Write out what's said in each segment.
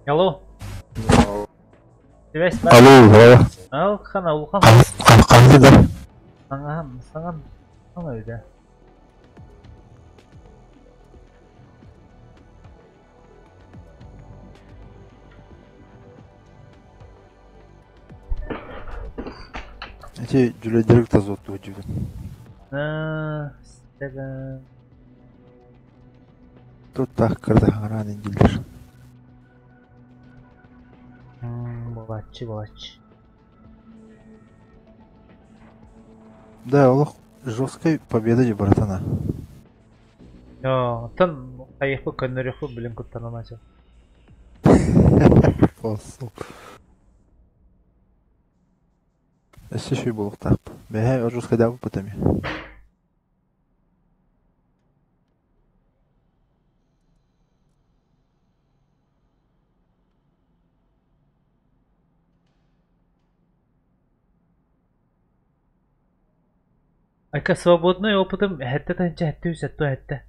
Алло. Связь бар. Алло, алло. Ал хана улахан. Ханды да. Саҥаһан, саҥан, саҥа үдэ. Эти дьүлэйдэрик тазуоттуу дьүгүн. Seven. Тут так кырдахаҥараан индиллер. Булаччы, булаччы. Да, олох жесткой победа же, братана. Йоо, оттон хайыхпы көннөрүөхпү билин куттанамачы. Посыл. Өссө шүй буолуохтаах. Бэһэ жесткой дабыппыт эми. Айка свободный опытым хэттэ тыһынча хэттэ үс сэттэ хэттэ.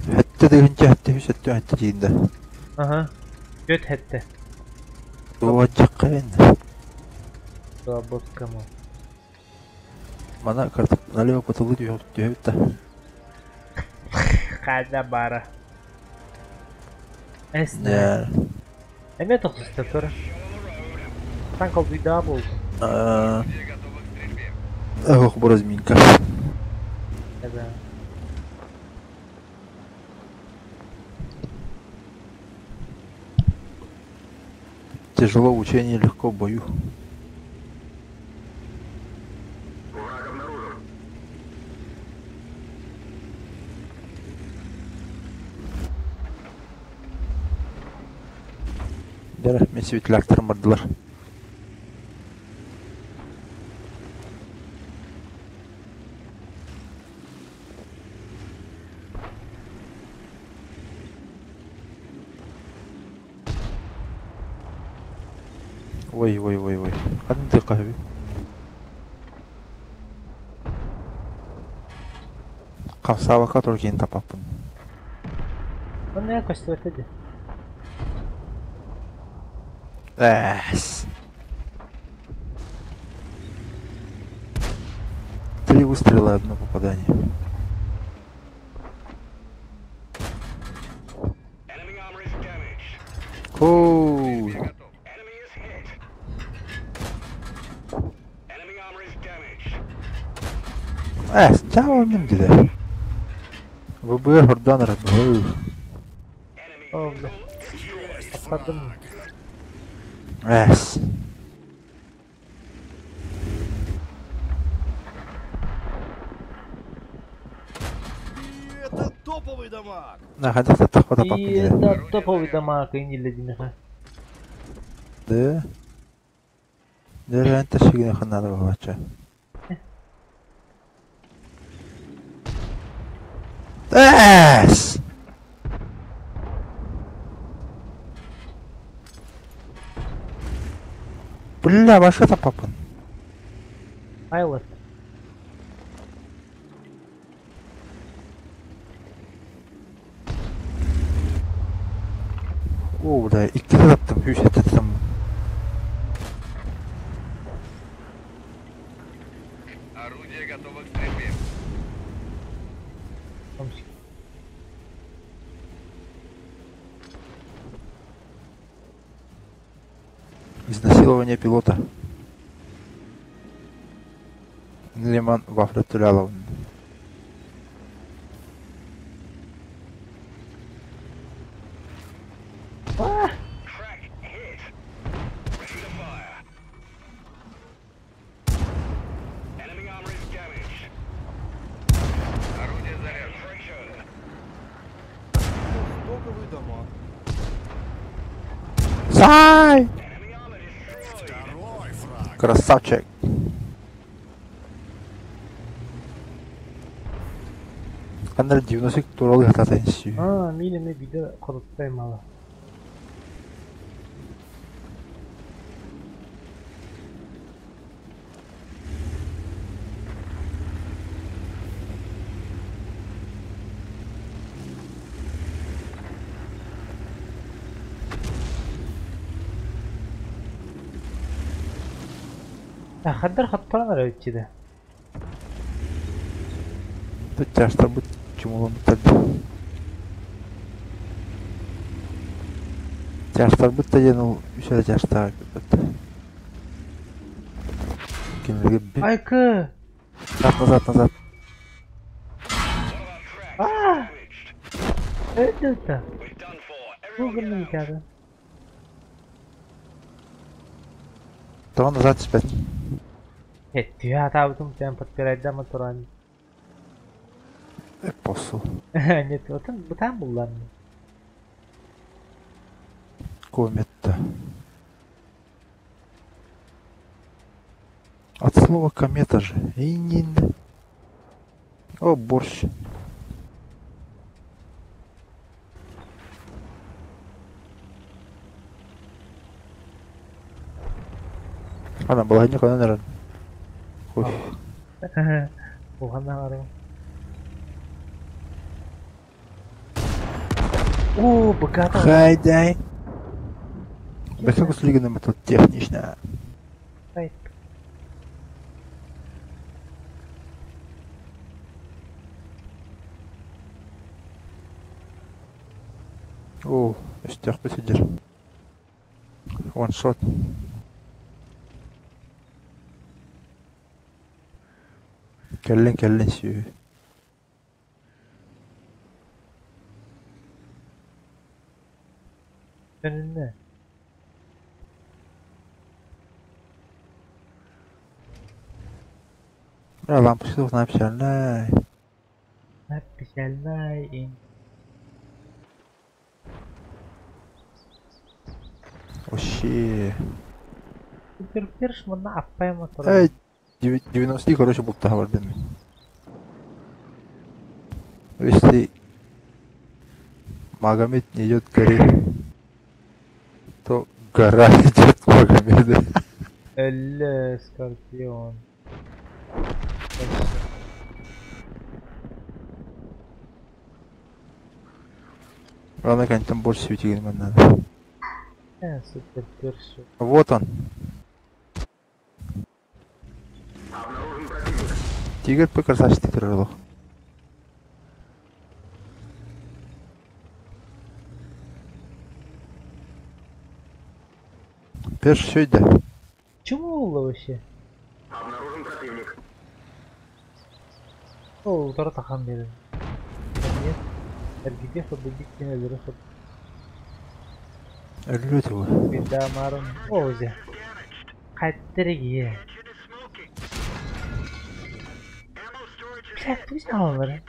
Хэттэ тыһынча хэттэ үс сэттэ хэттэ тиийдэ. Аха. Түөрт хэттэ. Туоччаккайын. Свободкама. Мана картып налево потолы түһэбит да. Хада бара. Эсне. Не. Эмиэ тохсуста тура. Танк олдуйдаа буолду. Ох, бу разминка. Да. Тяжело в учении, легко в бою. Дәрі, мен светляктерім бардылар. Ой, ой, ой, ой. Ханды қахви. Қапсабака турген тапаппын. Онно көстүбэтэ дии. Эс. Три выстрела, одно попадание. Оу. Эс, чао ним диде. ВБР хордан рад. О, бля. Аппардым. Эс. И это топовый дамаг! На хадах тахпа И тапаппын диде. это топовый дамаг иниле димиха. Да. Дәрән ташигин ханнада бабача. Эс! Бля, башка тапаппын. Айлот. О, бля, икки таптым, үс таптым. Орудие готово к стрельбе. Омсик. Изнасилование пилота. Лиман Вафля Тулялов. Орудие заряжено. Топовый дамаг. Сай! Второй фраг. Красавчик! Ханна эрэ 90 туралы хатаатын сүү. А, мин эмиэ биирдэ хоруттай мала. Хаддар хотторон эрэ иччитэ. Чаастарбыт чумуламмыттар дии. Чаастарбыт да диэн ол үс эрэ чаастаах эбиппит. Кинилэргэ би Айкы! Назад, назад, назад. Аа! Öldü. Бу гынным кады. Тоҕо назад түспэтин? Эттиэ атаабытым тэн подпирайдама туран. Посу. Нет, отын бытаан буллан. Комета. От слова комета же. И не... О, борщ. Ана, балаһынньык онон эрэн. Ой. Уханна барым. О, богато. Хайдай. Бэкэ куслиганы тут технично. Ай. О, өстөөхпүт сылдьар. One shot. Кэллин кэллин сүөһү. Önünde. Лампочка должна печальная. Печальная. Вообще. Супер манна аппайма Эй, 90 короче, бултаха бардым. Если Магомед не идет к горе, то гора идет к Магомеду. Элле, Скорпион. Главное, конечно, там больше светить надо. Супер перш. Вот он. Тигр по красавчик крыло. Перш сюда. Чему было вообще? Обнаружен противник. Ол утары тахан берин. Нет. Эргиде ходу биттен өлөрө ходу. Өлүт его. Бирда марым. Озе. Кайттырыги. Блядь, пусть алары.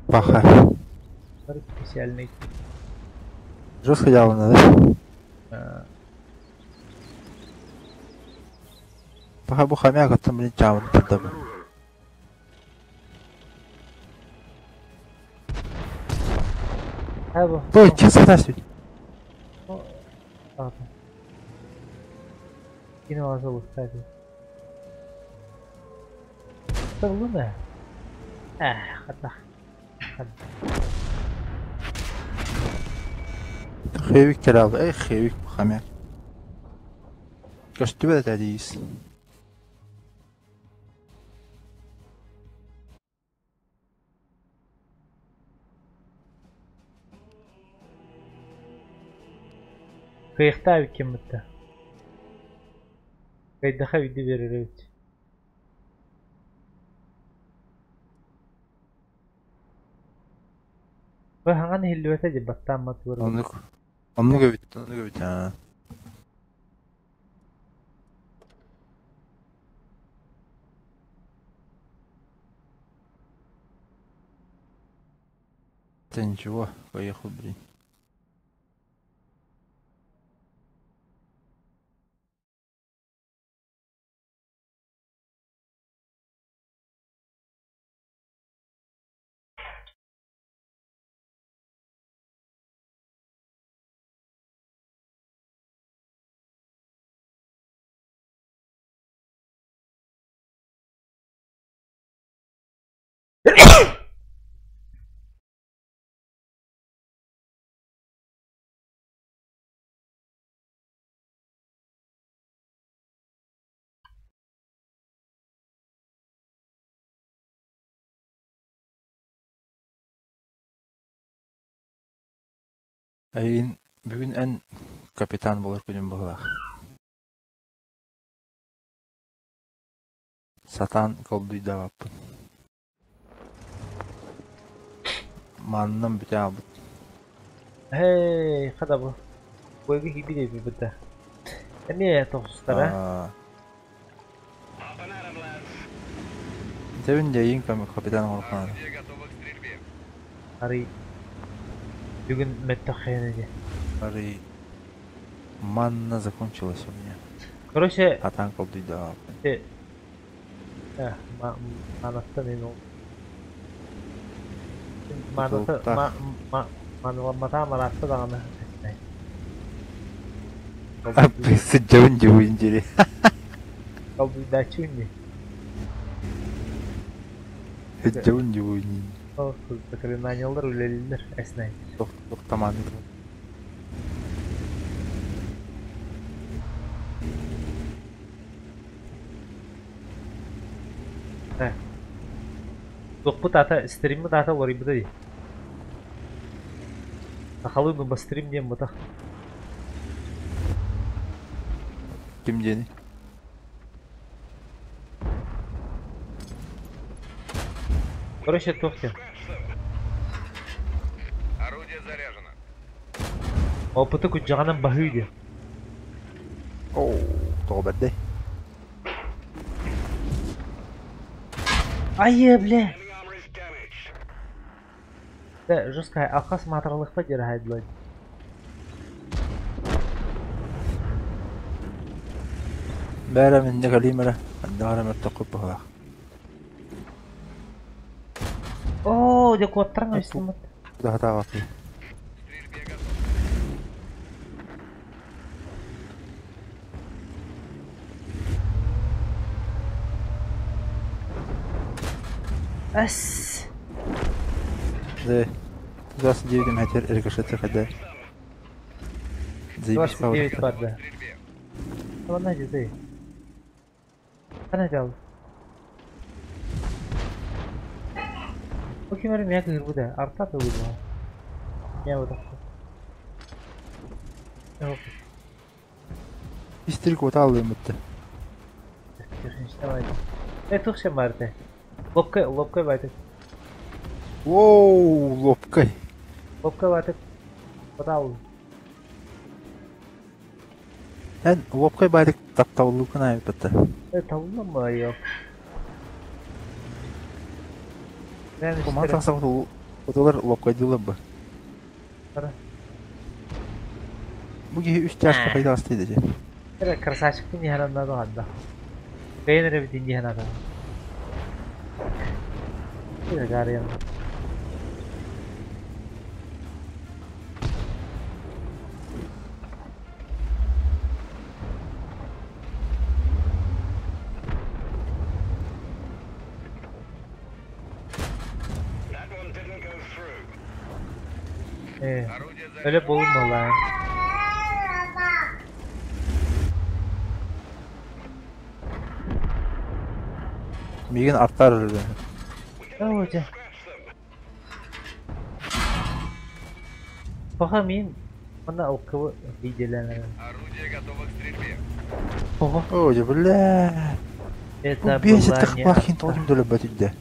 Паха. Бар специальный. Жестко явно, да? Паха бу хомяк, а там блин чавын тогда. Абы. Ой, честно, здравствуйте. Ладно. Кинула ставить. Что луна? Эх, одна. Хевик терал, эй, хевик хомяк. Көстүбэт этэ диис. Кыйыктаа ким бытта. Кайдаха види береребит. Бу ханган хиллүбэтэ дии баттааммат буолар. Оннук. Оннук эбит, оннук эбит. Аа. Да ничего, поехал, блин. Эйигин бүгүн эн капитан буолар күнүм быһыылаах. Сатаан колдуйдаабаппын. Маннам бүтэ хаалбыт. Эй, хата бу. Быйгы киирбит эбиппит да. Эмиэ тоҕустара. Аа, Тэбин дьайыын капитан оҥороххо Орудие готово к стрельбе. Арый бүгүн мөттөх хайаны дии. Арый манна закончилась у меня. Короче, Сатаан колдуйдаабаппын. э, манаттан ин ол маната Тутулуктаах. маныламматаа мараатта даҕаны Сыдьабын дьыбыйын диэри. Колдуйдааччы дии. Сыдьабын дьыбыйын. Ол заклинаниялар үлэлииллэр эснай. Тохтамааны. Туохпут аата стриммит аата уларыйбыта дии. Сахалыы нуба стрим диэн бутах. Ким диэни? Короче, туох диэн. Орудие заряжено. Опыты күдьэҕинэн баһыы диэн. Оо, тоҕо бэрдэй. Айыы, бля! Да, жесткая алхас маатыралыхпа диэри хайдылар. Бээрэ миннэ кэлиим эрэ, андаҕар мөлтөххүт быһыылаах. Оо, дьэ куоттаран истиммит. Даһатаабаппын. К стрельбе готов. Ас. Да, 29 метр рикошеты ХД. Заебись 29 пауэр. бар да. К стрельбе. Ладно, иди. Хана дал. Бу ким эрэ миэхэ кыырбыта, артаат ылбыт Миэхэ утахта. Истерик отааллыыммытты. Э, туох сен баартай? Лопкай, лопкай байтык. Воу, лопкай. Лопкай байтык. Отаал. Эн лопкай байтык тапталлыыкын айбытта. Э, таллама йок. Мен Коман истерик. тахсабыт отолар лопкайдыылар бы. Бара. Бу киһи үс чааска хайда астый дии. Эрэ красавчиктын иһэн анна Бэйэн эрэ бүтүн диһэн ата. Гарыйан. That one didn't go through. Э, Орудие өлө заряжено. болун Миигин артар өлөрөн. Оо, дьэ. Пока мин манна уккыбы виделэнэ. Орудие готово к стрельбе. Ого. Оо, дьэ, бля. Это Бу бес была этих не плохин арта. толкин төлөбөт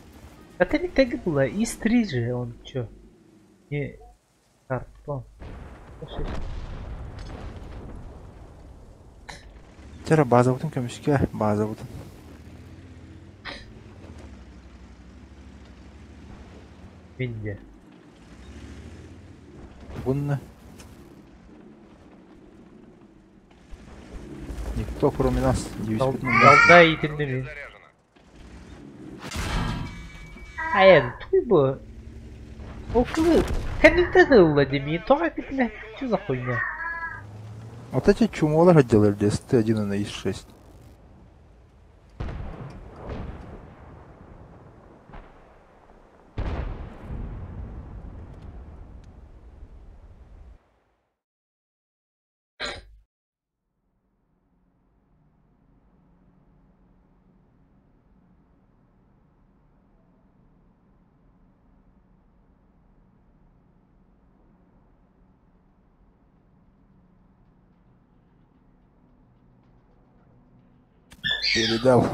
Это не так было. ИС-3 же он чё? Не картон. Слушай, Тера базабытын көмүскэ, базабытын. Винде. Бунна. Никто кроме нас. Девять Далда итинди Орудие мин. заряжено. Айан, туй бу. Окулы. Кэннитэ ылла деми. Тоҕо битинэ. Чё за хуйня? Вот эти чумолар делали ДСТ-1 на ИС-6. Передал.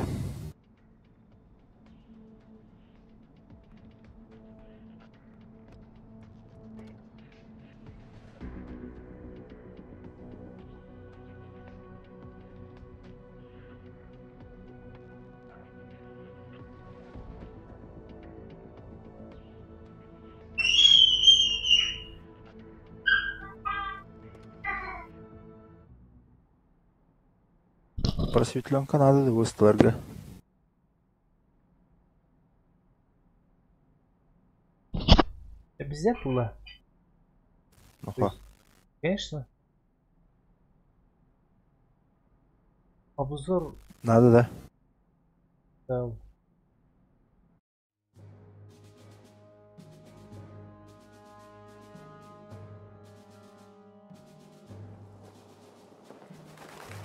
Просветленка надо выстарга. Обязательно. Ну ха. Конечно. Обзор. Надо, да? Да.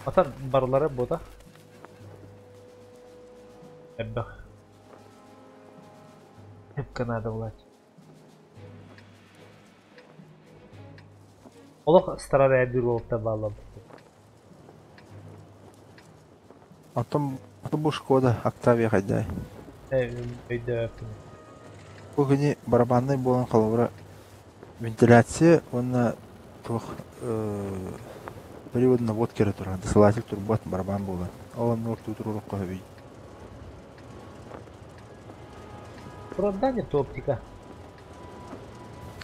Atan барылара бута. Эббэх. Хыпка надо булать. Олох старая бюро баллам. Потом бу Шкода Октавия хайдай. Өйдөппүн. Бу күнү барабанный буолан холобура вентиляция уонна туох приводна наводка эрэ турар, досылатель турбат барабан буолан. Ол оннугар туруорукка сөбүй. Продание то оптика.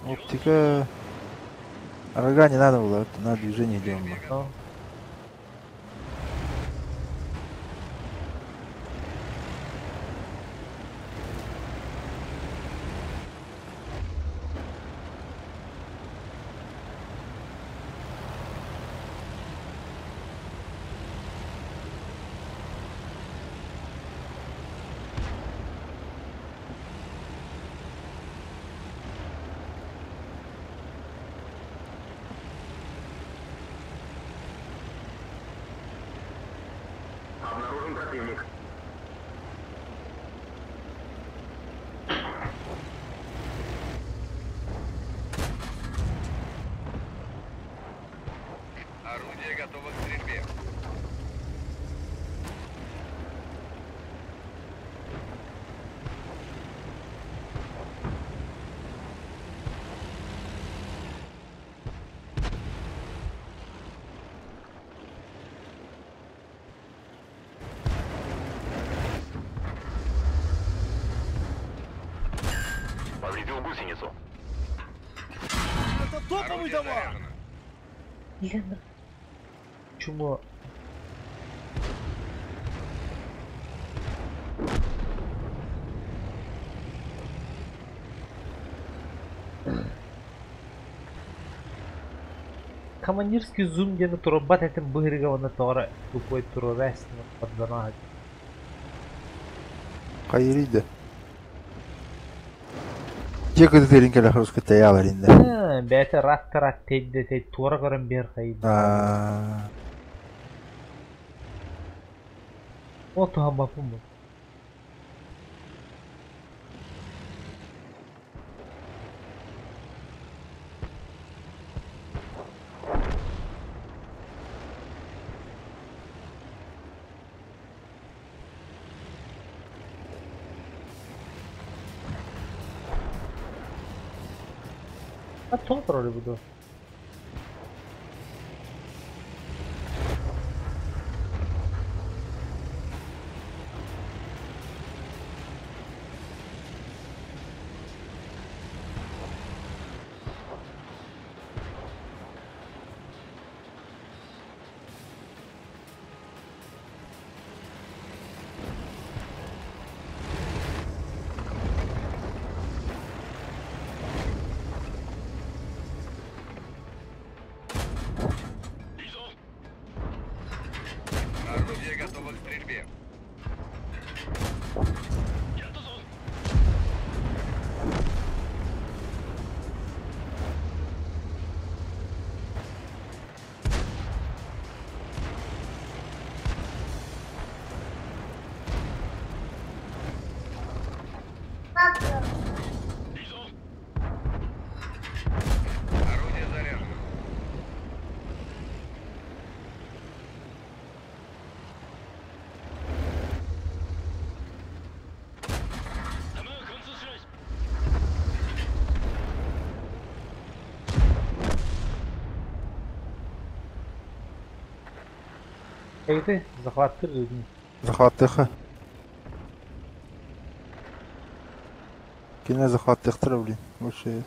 Оптика... Рога не надо было, это надо движение делаем. Обнаружен противник. Орудие готово к стрельбе. Повредил гусеницу. Это топовый Орудие дамаг! заряжено. Лена. Чмо. Командирский зум диэни турбат этим быһырыга уонна тоҕо тупой туруорастына подданаһа. Хайырыйда. Те кытытырин кэлэ харуска тайааларинда. Бэйэтэ рат-рат тейдэ тей туора көрөн биэр хайда. О туһаммаппын бу. А тоҕо турар буду? Эйти захваттыр дедин. Захваттыха. Кине захваттыхтара, блин. Лучше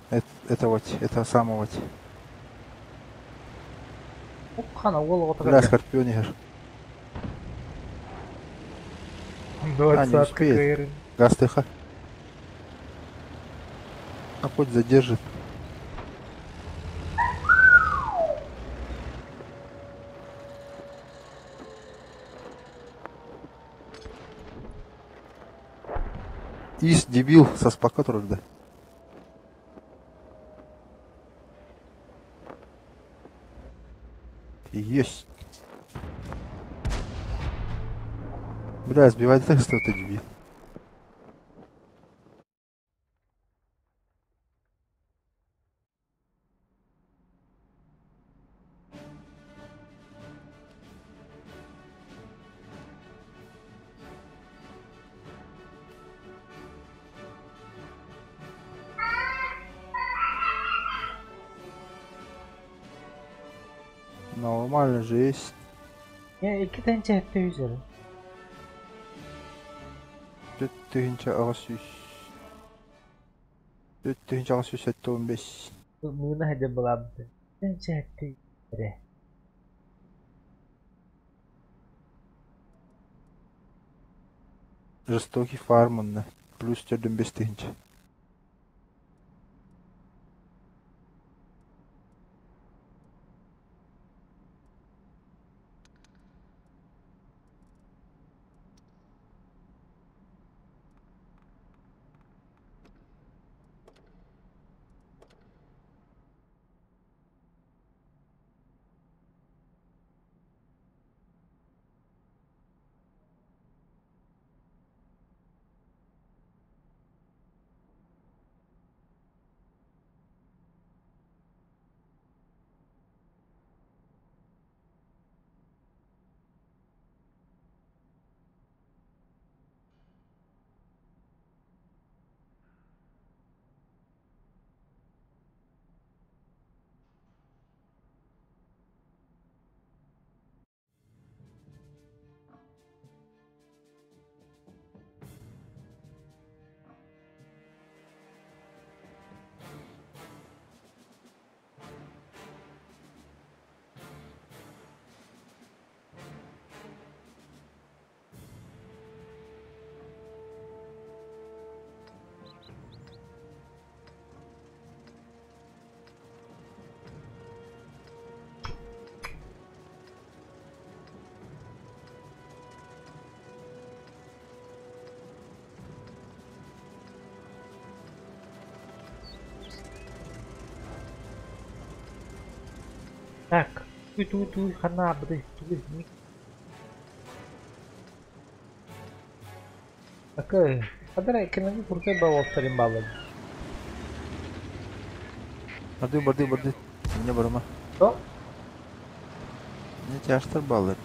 это. Это вот, это самого. Хана уол Бля, Скорпион игр. А, не успеет. Газ тыха. А хоть задержит. Ис, дебил, со спака да. Есть. Бля, сбивать так, что ты дебил. Нормально же есть. Я iki tane çehte yüzerim. 4675. Мына хәдә булабды. Çehte yüzere. Жестокий фарм, плюс 45 тысяч. Так, туй хана бды, туй ник. Такой, адара кинани куркай балластарин баллад. Барды, барды, барды. Не барма. Что? Не тяжко баллад.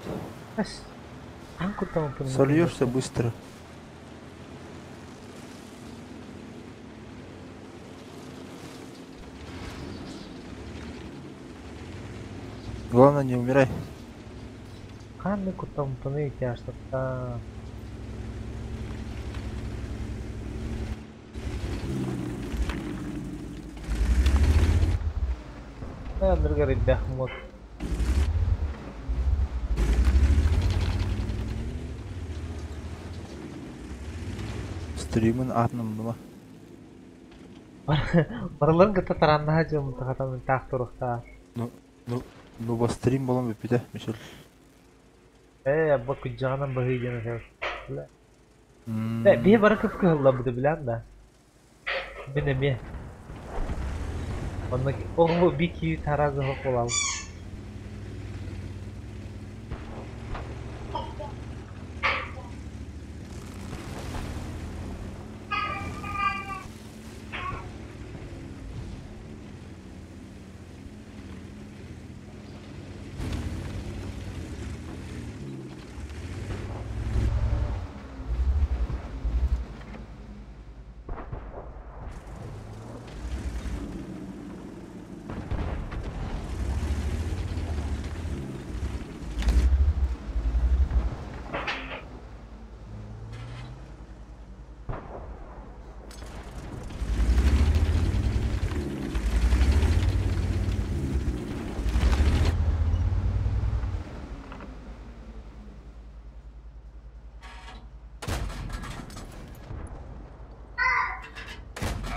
Сольешься быстро. Главное, не умирай. Ханныку там тяжко. Да, Стримын атным дума. Барыларын кытта тараннаха жым тахатан таах турухта. Ну ба стрим болом бипите, Мишель. Бу куджаанан баһыы диэн Да, бие бары кып кыһылла бу билэн да. Бин эме. Онно о бики таразы хокулал.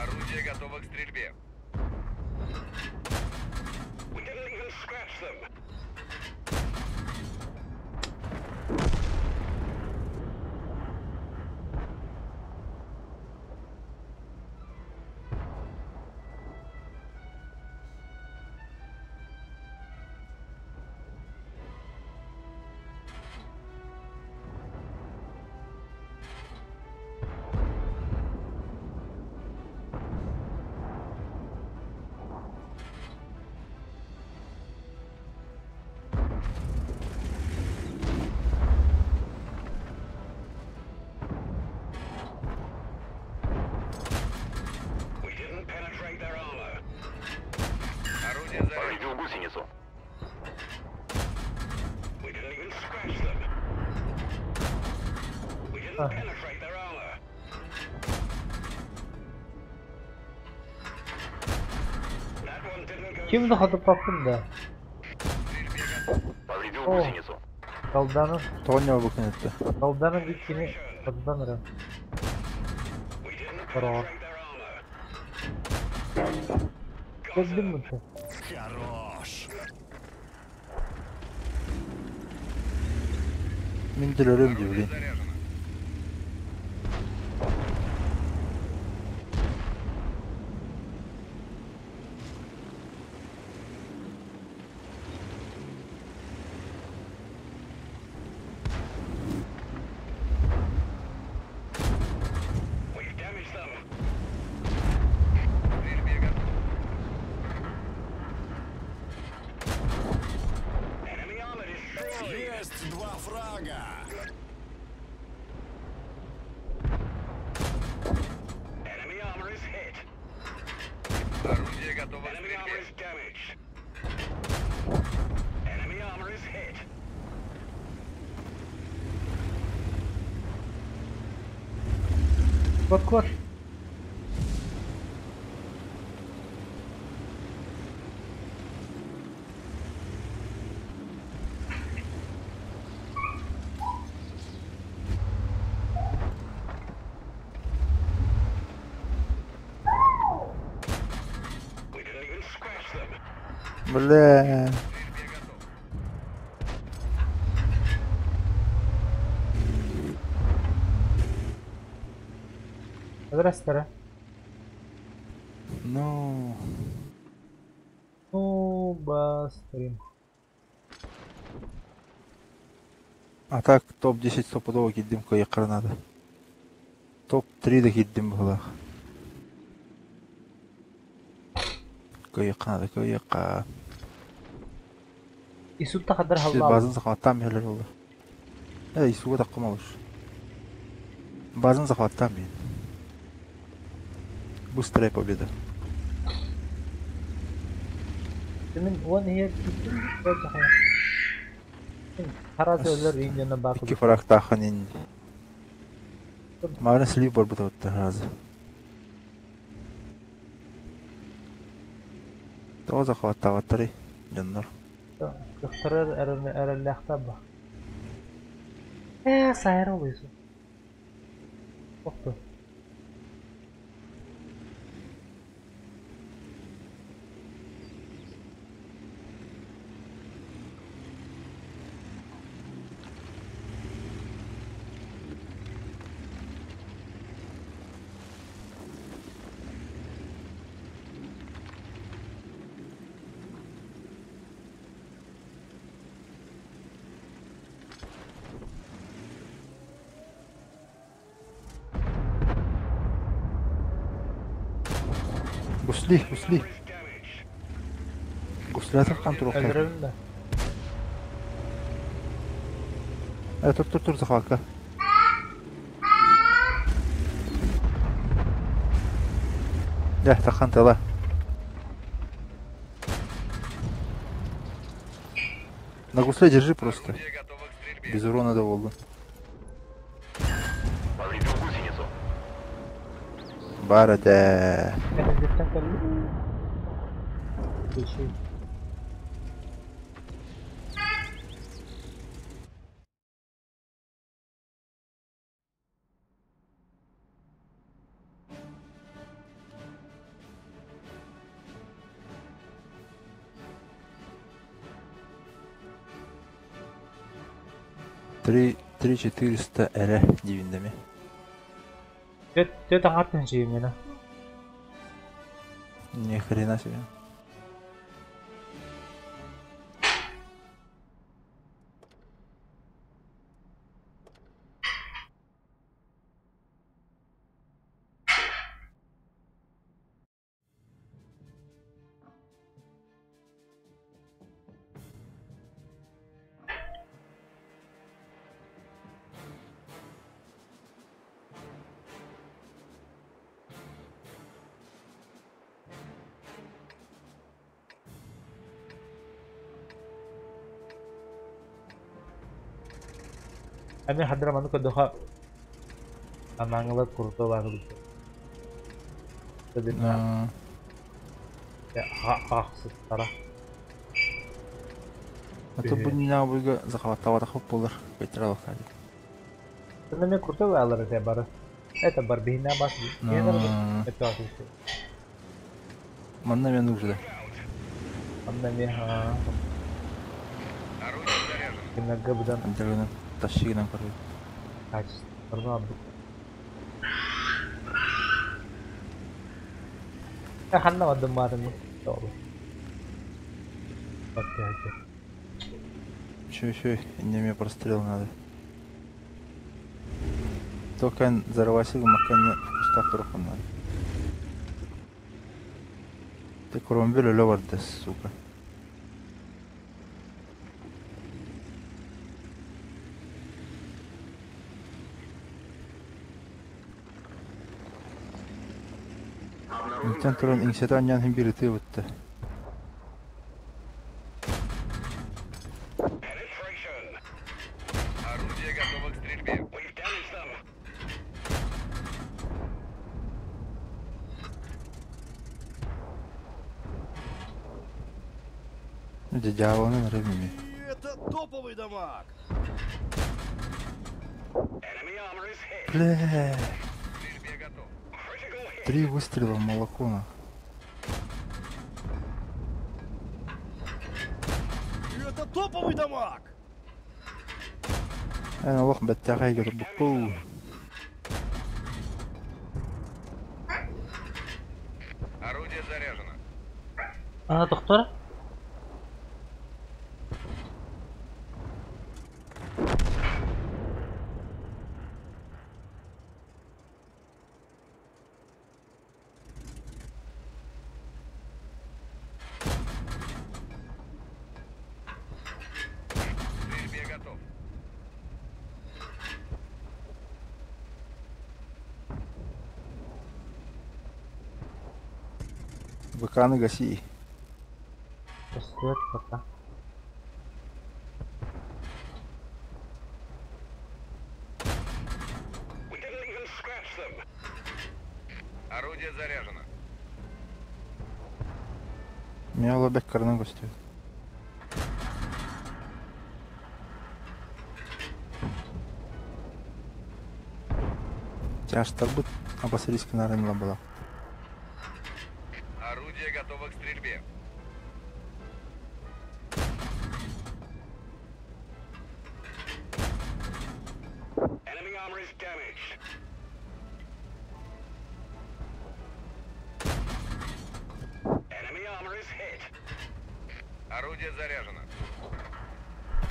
Орудие готово к стрельбе. Орудие заряжено. Повредил гусеницу. Ким да хотуппаппын да. Повредил О. гусеницу. Далданын, Тоҕо бу кинетте. Далданын иккини отдан ыран. Бороҕор. Көрдүм муту. Хорош! Мин делерем дии блин. Заряжено. К стрельбе готов. Есть два фрага! Орудие готово к стрельбе. Кот кот. Бля. К стрельбе готов. Здрасте. Ну. Ну, бастрим. А так топ-10 стопудово киирдим кыайыахха надо. Топ-3 да киирдим быһыылаах. Кыайыахха надо, кыайыахха. Исутта хаддар Сир халлаал. базын захваттаан биһэлэр буолла. Э, Исуга таххым олус. Базын захваттаан биһин. Быстрая победа. Мин уон иһэр киттим Харазы өлөр иинньэнэ баар Икки фрагтаахын ин. Мааны слив барбыта отта разы. Тоҕо захваттаабаттарый дьоннор. Кыхтарар эрэллээхтэр ба. Ээ, сайра олуйсу. Охту. Гусли, гусли. Гуслятор там туруктар. Өлөрөбүн да. Э, тур, тур, тур, захватка. Дьэ, тахан тыла. На гусле держи просто. Орудие готово к стрельбе. Без урона довольно. Повредил гусеницу. Баар этэ. Кэнниттэн кэллим. Включи. 3 400 эрэ диибин деми. Түөрт аҥаар тыһыынча миэнэ. Ни хрена себе. Эмиэ хадыра маннык көрдөххө Амаҥалар курдук баар курдук. Аахсыттара. А то бу ньаабыга захваттаабатах буолар Петровка диэн. Эмиэ курдук баалар этэ бары. Это бар биһинэ бас биһинэ это Манна мен нужно. Манна эмиэ Орудие заряжено. Кинага быдан Антагынан тащигынан көрбүт. качественно ордук. Ханна бардым баарыны? Тоҕо. Баттыһа. Еще, еще, не мне прострел надо. Только взорвасил макан кустах турхан надо. Ты кромбель өлө барда, сука. Интен туран иҥсэтэ анньан иһин биир ытыы бытта. Орудие готово к стрельбе. Дьэ дьаабыланан эрэ мими. Это топовый дамаг! Бля, К стрельбе готов. три выстрела в молоко нах. Это топовый дамаг! Эн олох бэттээхэй көрбүккүү. Орудие заряжено. А, доктор? К стрельбе готов. ВК-ны гаси. Көстүбэт пока. Орудие заряжено. Меня лобек карнан көстүбүт. Чаштарбыт обосрись нарын была. Орудие готово к стрельбе. Орудие заряжено.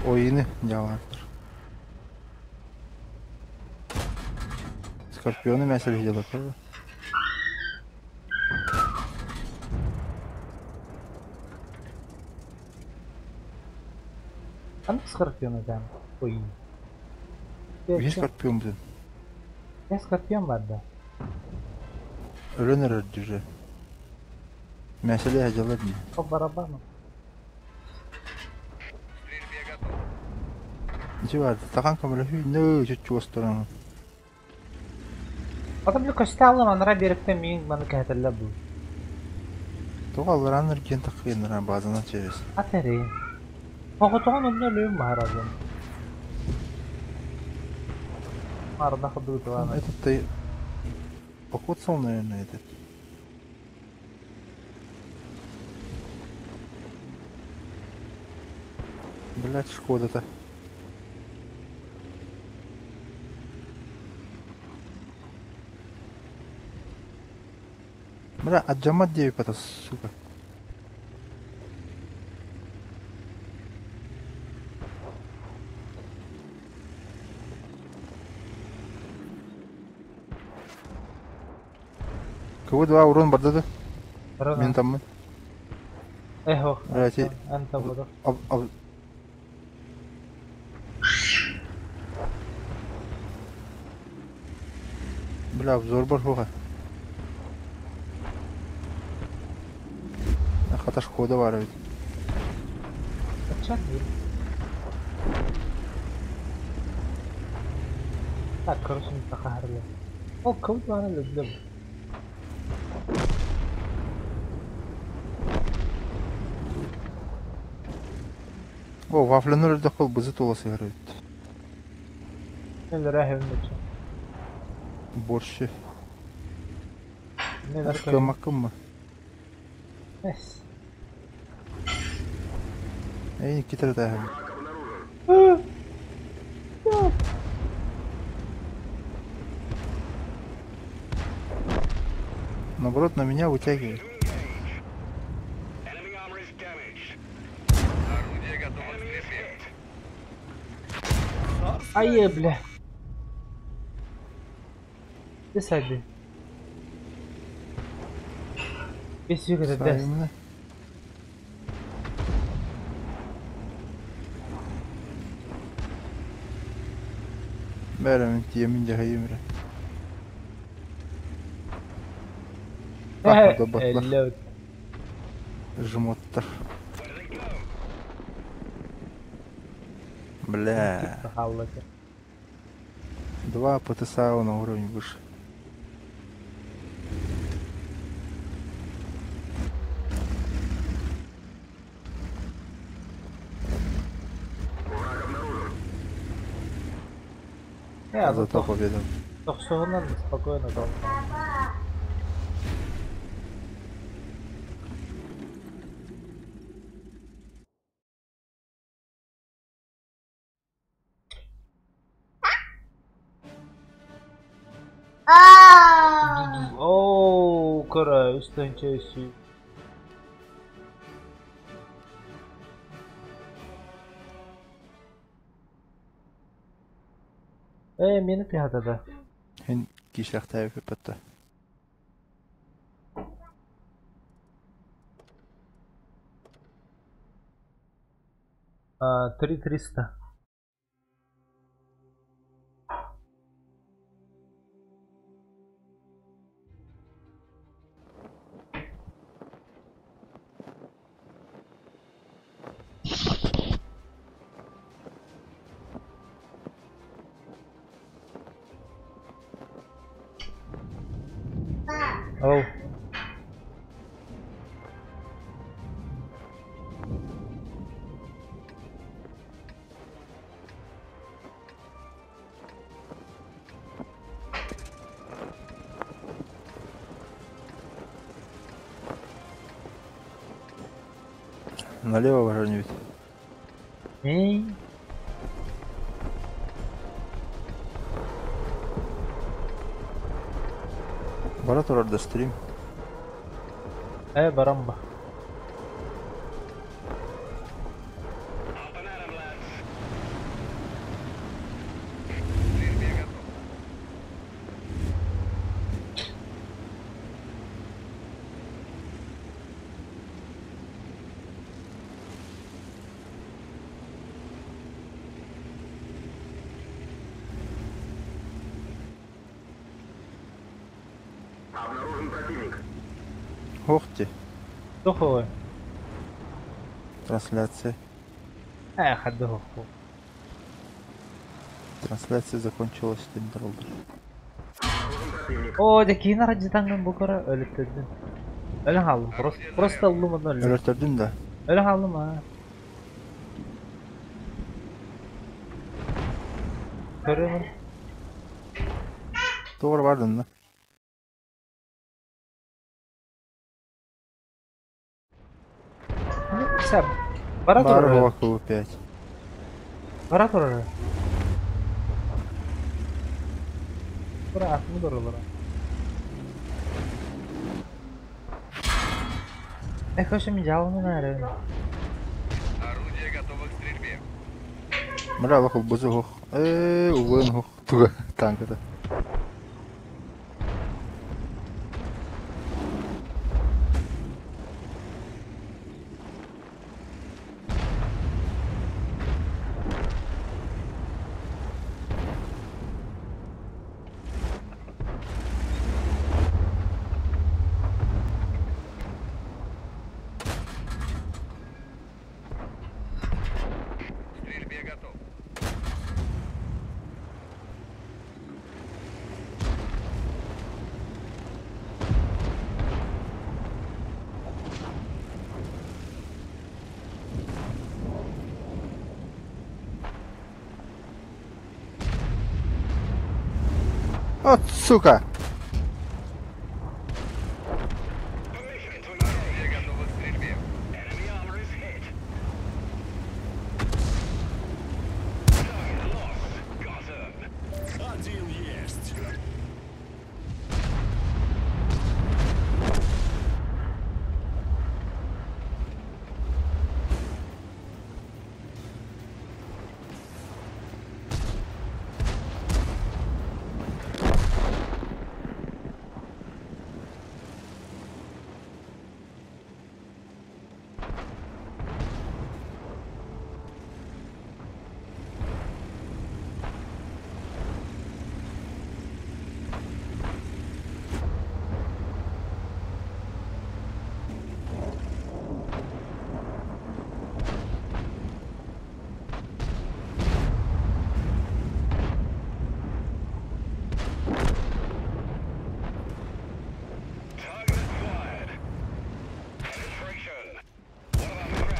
Ойыны дьаалаахтар. Скорпионы мясо делают. Ханнык скорпион этэ? Ой. Биир скорпион блин. Я скорпион бар да. Өлөн эрэр уже. Мясо делать не. По барабану. К стрельбе готов. Ничего, тахан көмөлөһүү нөө чүччү осторон. Ата били көстө аллым анараа биэрэктэн миигин маны кэһэтэллэр дуу? Тоҕо аллараан эргийэн таххыйыннаран баазанан через. Ат эрий. Оҕотоҕун онно өлүөм баһарабын. Арда курдук Этот ты покоцал, наверное, этот. Блять, Шкода-то. Бля, отжамат 9 это, сука. КВ-2 урон бардады. Мен таммын. Эхо. Блять, Анта буду. Бля, обзор бар хуга. Хата Шкода бар ведь. Так, короче, не тахарли. Ол КВ-2 люблю. О, вафляны өлдө кол бызы тула сыгыры. Борщи. Кымакыммы? Эй, китер да. Наоборот, на меня вытягивает. Орудие готово к стрельбе. Ай, бля. Ты сади. Бес. Бәрі тиемин жахайым Жмоттар. Бля. Два ПТСАУ на уровень выше. Зато победа. Тохсоғынан спокойно дал. Оу, кара, үстен. Э, мени пиһатада. Хин кишахтаев патта. А, 3300. Оу. Налево вожжение ведь. Эй. Бара турар да стрим. Э, барамба. Стрельбе готов. Ох ты. Дохуй. Трансляция. Э, хаддуху. Трансляция закончилась, Тиндерлдер. О, дьэ киин арадьытаҥҥын бу көрө өлүттэрдин. Өлөн хааллым, просто, просто ыллым онно өллүм. Өлөртөрдүн да. Өлөн хааллым аа. Көрүөм. Doğru vardın lan. Сап. Бара Бар турар. Вакуу 5. Бара турар. Тура атмы тураллар. Эх, өсім жалымын әрі. Орудие готово к стрельбе. Мыра лох бузу хох. Угын хох. Туга танката. К стрельбе готов. От сука! Орудие готово к стрельбе. Один есть.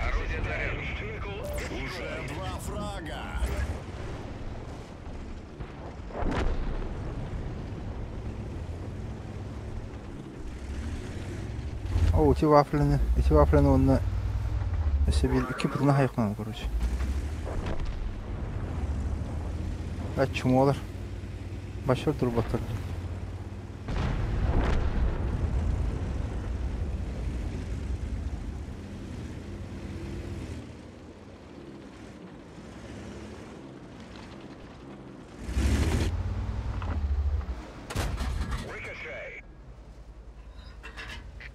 Орудие заряжено. Уже два фрага. О, эти вафлины. Эти вафлины он на... Себе iki putuna hayıqlan, короче. А чумолар. Başar dur batır.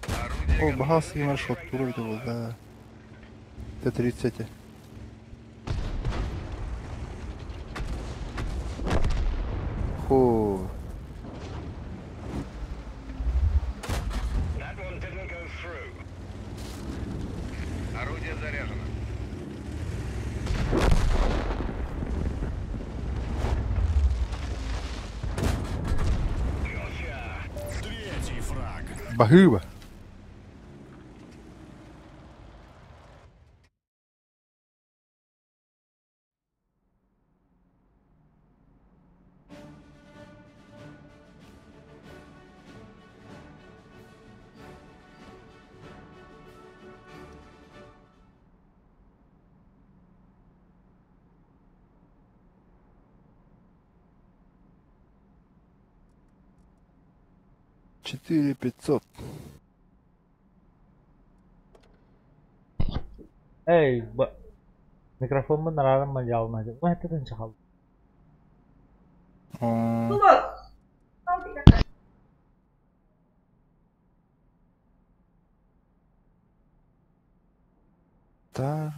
Орудие О, готово. бахасы маршрут тур это был, да. Т-30. Ху. Орудие заряжено. Третий фраг. Бахыба. 4500. Эй, микрофоммун арааран жалына. Ма этен чахал. О, Да.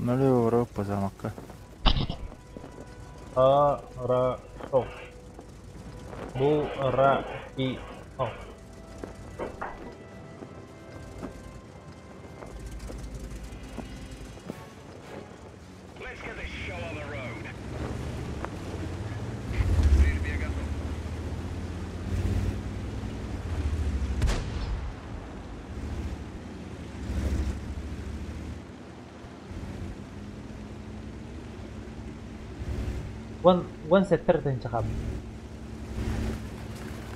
Налево по замокка. Хорошо. Буратино. К стрельбе готов. Уон сэттэ эрэ тыһыынча хаалбыт.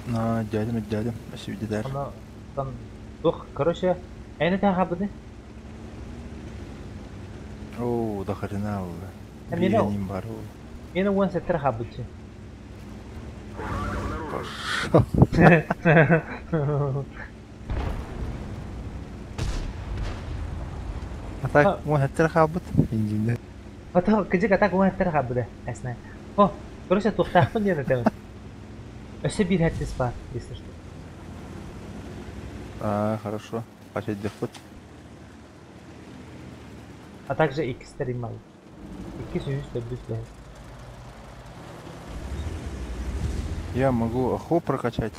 На, дядям, дядям, спасибо, Ону оттон туох, короче, эйиэнэ төһө хаалбытый? Оо, до хрена было. Миэнэ, Биир бар ол. миэнэ 17 эрэ хаалбытчы. Пошел. А так, уон сэттэ хаалбыт. Индиндэ. Ото кыдьык атак 17 эрэ хаалбыта, ясно. О, короче, туохтаахпын диэн этэбин. Өссө биир хэттис баар, если что. А, хорошо. Хачайдыхпыт. А также иккистэр иммал. Иккис, үһүс, төрдүс, бэһис. Я могу охо прокачать.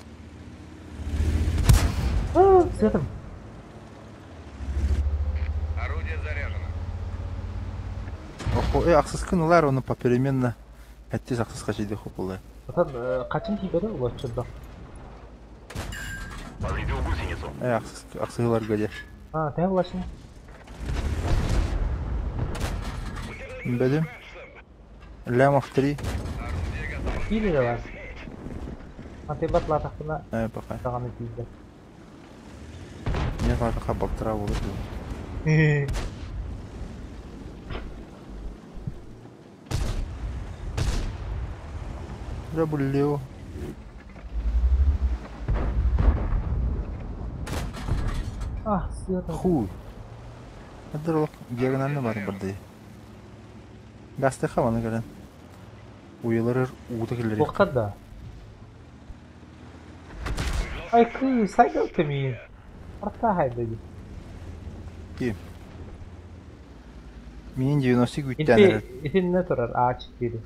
А, светом. Орудие заряжено. Охо, ахсыскын ылар, оны попеременно. Хэттис ахсыс хачайдыху була. Отон хачын тиийбэтэ улаччырдах. Ахсыс ахсыгыларга де. А, төһө булаччыны? Бедим. Лямов 3. Орудие готово. Биир эрэ баар. Антибат лаатахпына Пока. даҕаны тиийбэт. Не фатаха балтара болот. Рабулео. А, сыата. Хуй. Адырлык диагонально бар барды. Гастыха ваны көрөн. Уялар уута келер. Туохтар да. Ай, кыыс, сайгал кэмиин. Арта хайда Ки. Минин 90 күттәнер. Ити итиннэ турар А4.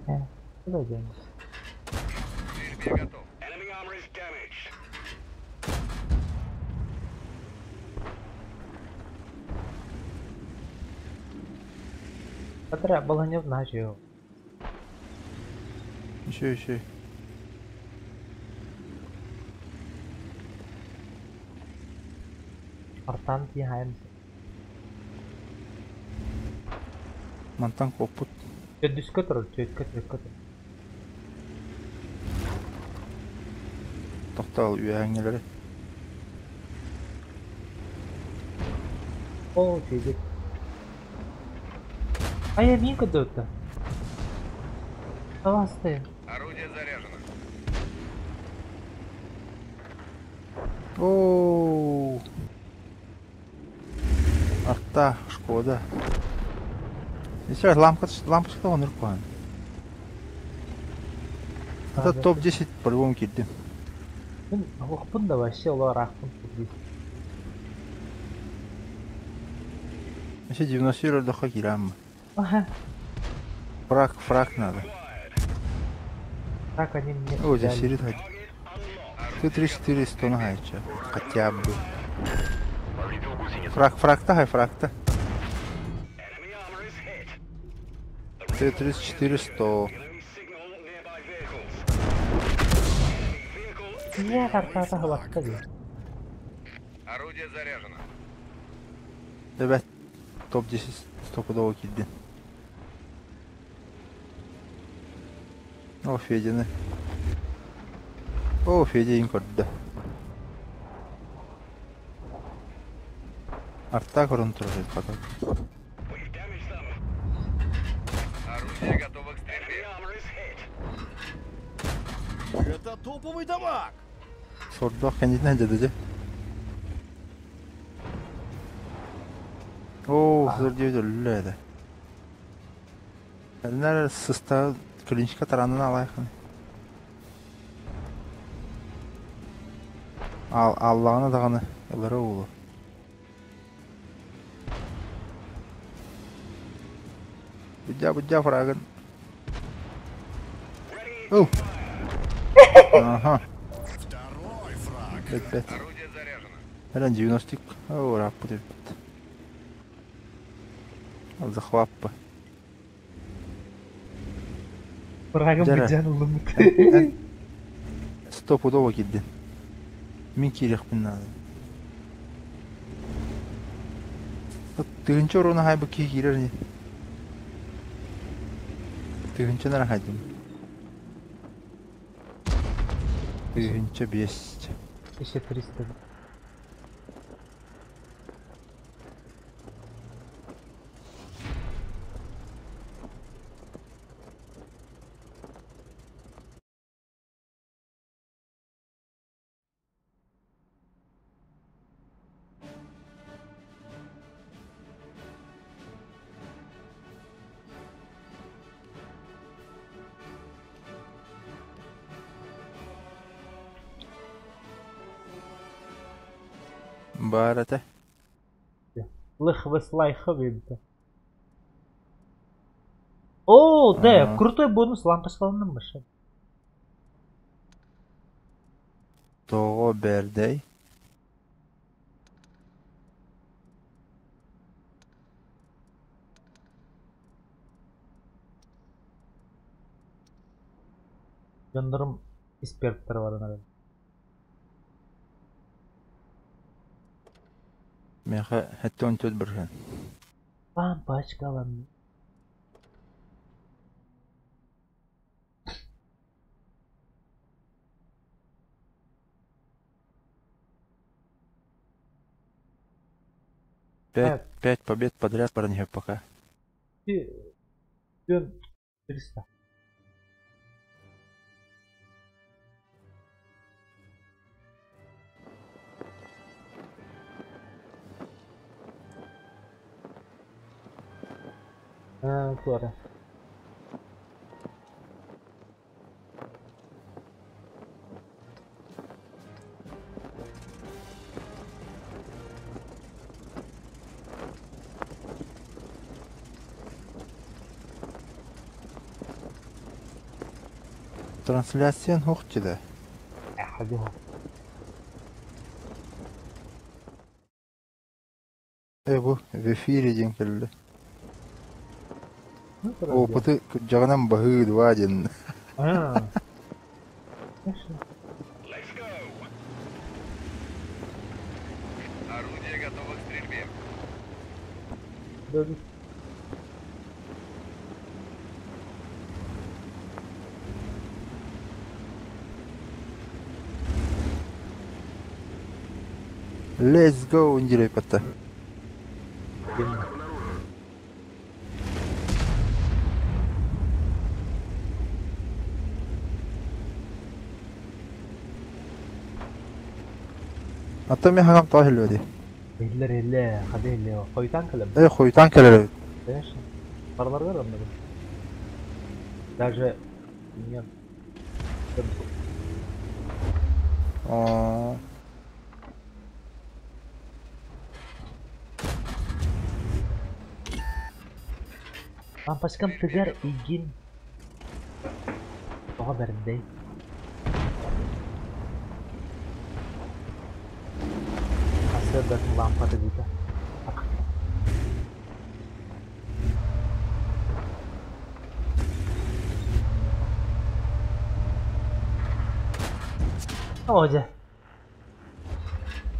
Э, куда денешься? К стрельбе готов. Катра баланев начал. Еще, еще. Артан тиһайын. Мантан коппут. Төрдүскэ турар, түөккэ түөккэ турар. Тоқтал үйәңнелері. О, чүйдік. Ай, мин көдөөттө. Давасты. Орудие заряжено. Оу. Арта, Шкода. Еще лампа, лампочка он рукан. Это топ-10 по-любому кирди. Мин охпун да вообще олар ахпын топ-10. Еще 90 даха кирам. Ага. Фраг, фраг надо. Так они мне О, здесь дали. сирит хоть. Ты 3-4 100 на хайча. Хотя бы. Фраг, фраг-то, хай, фраг-то. Ты 34 100. Я картата хватка дии. Орудие заряжено. Ребят, топ-10 стопудово кирди. О, Федины. О, Федя инкорда. Арта корон турар потом. Орудие готово к стрельбе. Это топовый дамаг! Сордох кандидат деді. О, 49 өллі еді. Элнер сыста клиничка таранын алайхын. Ал аллаҕына даҕаны ылара уолу. Будя будя фрагын. Ыл. Аха. Второй фраг. Бэт бэт. Орудие заряжено. Эрэн 90 О, раппыт эбит. Захваппа. Фрагым Дьэрэ. быдьан ылыммыт. Эн стопудово киирдин. Мин киириэхпин наада. Тыһыынча уруна хайбыт киһи киирэр ини. Тыһыынчаны эрэ хайдым. 1005. 1300. Баар этэ. Лых лайхов эбитэ. О, да, Ага. крутой бонус лампочкаланным баша. Тоҕо бэрдэй. Дьоннорум эксперттэр бар наверное. Миэхэ 74 бырыһыан. Лампочкаланным. Пять, пять побед подряд баран пока. 300. Туора. Трансляциян хуохчида. Хадиха. Э бу в эфире диэн кэллэ. Опыты кырдьаҕынан баһыы два диэн. А. Конечно. Орудие готово к стрельбе. Да, Let's go диир патта. да. Ата мин хаҥам тоҕо иһиллибэтий? Иһиллэр иһиллэ, хады иһиллэ. Хойутаан кэлэм. Э хойутаан кэлэр эбит. Конечно. Барыларыгар оннук. Даже нет. Оо. Лампочкам тыгар игин. Тоҕо бэрдэй. Хасыардатын лампа тыгыта. Ак. О, дьэ.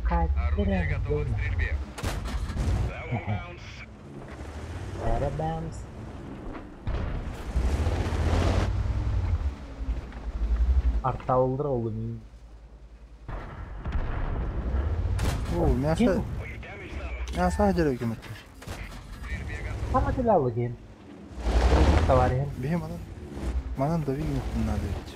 Орудие готово к стрельбе. Бамс. Арталдыр олу мин. Оо, мясо. Мясо хадьар ким этэ. Сама телалы ген. Товарищ. Биһи манан манан да вигнуттун надо ведь.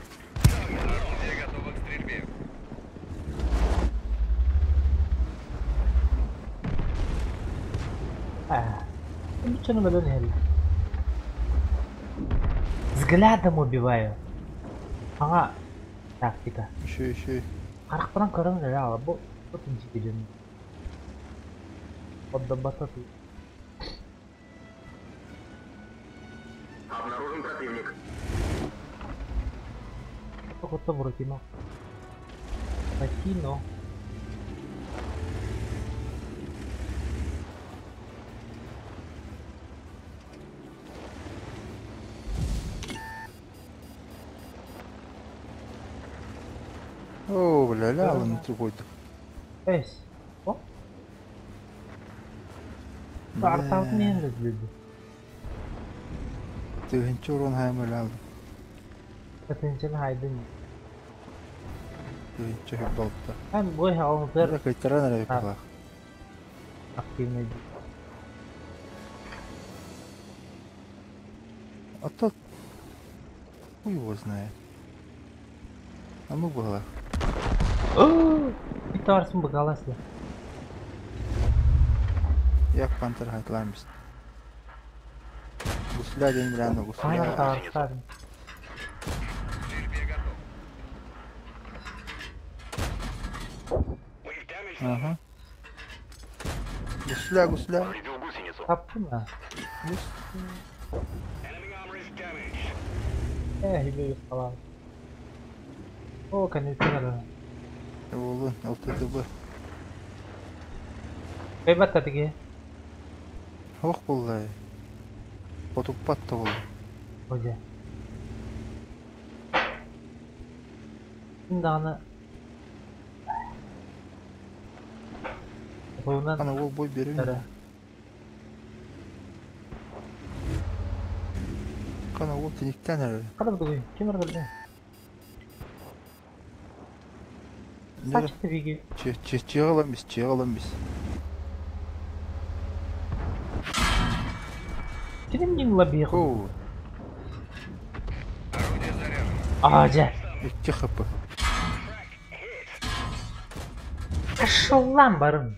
Орудие готово к стрельбе. Дьону өлөн иһэллэр. Взглядом убиваю. Саҥа тактика. Еще, еще. Харахпынан көрөн эрэ аҕала бу бу дьон. Отдабата Обнаружен противник. Кутта Буратино. Буратино. О, бля, ля, он другой. Эс. О. Арталтын енді dedi. Тыһынча урон хайма лял. Тыһынчаны хайдын. Тыһынча хүбалта. Hem bu алынтыр. Бля, кайтаран эрэ калах. Активный. А то хуй его знает. А ну было. Bir tarsın багаласы. Я пантер хайтлармис. Гусля день бля, гусля. Aynen tarsın. Стрельбе готов. Ага. Гусля, гусля. Повредил гусеницу. Taptın mı? Гус. Eh, bir falan. О, конечно. Волын, ЛТДБ. Кайбатта тиги. Ох, буллай. Потуппат та булла. Hoca. Şimdi аны Bundan Ана ол бой берем. Эре. Кана ол тиниктен эрэ. Када бугуй? Ким аргылды? Сачты биги. Че че чегалам бис, чегалам бис. Ким нин лабих? Оу, Орудие заряжено. А, жа. 2 хп. Пошел лан барын.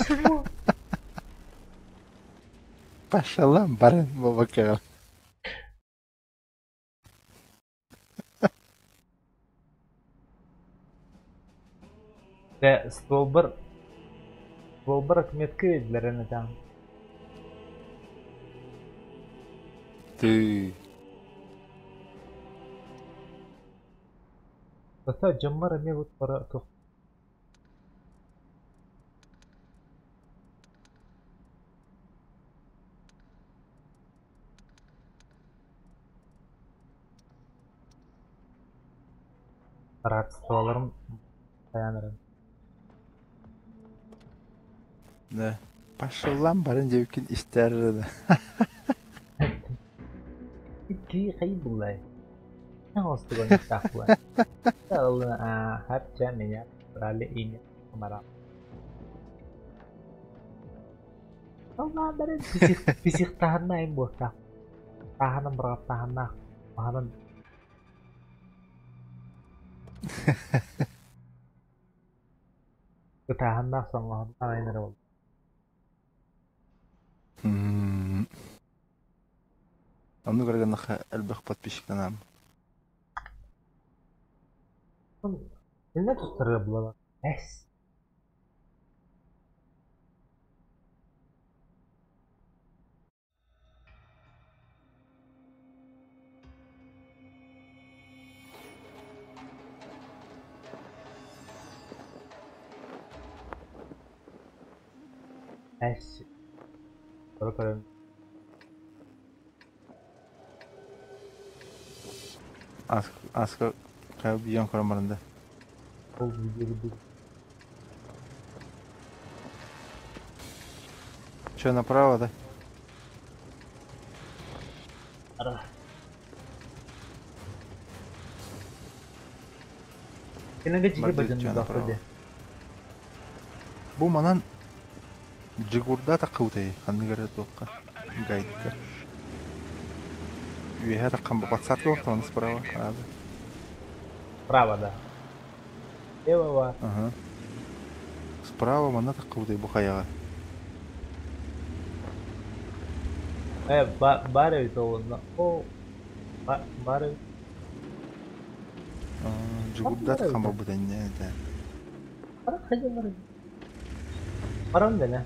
Чего? Пошалам барын бабакал. Де стволбар стволбар отметка ведилер эне там. Ты. Зато жаммар эме бут бара тух. Братстволарым dayanırım. Да. Пошалам барын девкин истер. Ики кай булай. Остыгон тахла. Хапча меня брали имя Камара. Allah бәрін писих таханна им бута. Таханам бра таханна. Таханам. Таханна соңго айныр бол. Аны көргөн элбэх подписчиктанам. Ne tuttarı bulala? Es. Es. Bakalım. Аска кабион коромарында. Ол видео Че, направо, да? Ара. Кинеге жиги Бардык бажын жана бакты. право. Бу манан Джигурда такыутай ханныгара тоққа гайдка. Үйе таққан подсадка оқтан справа. Ада. Право, да. Лево. Ага. Справа манна таххыбытай бу хайаҕа. Э, баар эбит ол онно. О, баар эбит. Дьугурдат хамбабыт энньэ этэ. Баран дэнэ.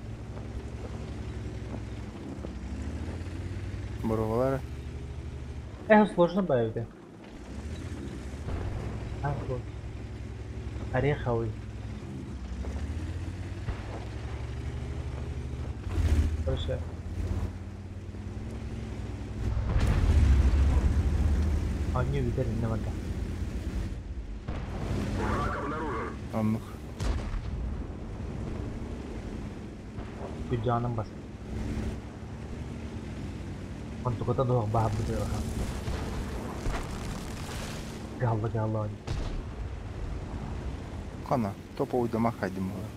Боруобалар. Эх, сложно баайбыта. А, сложно. Ореховый. Короче. Оонньуу бүтэр иннэ барда. Враг обнаружен. Оннук. Күдьаанын бас. Онтуката дуох баһарбыт ыарахан. Галла галла оонньуу. Хана, топовый дома хайдым буолар.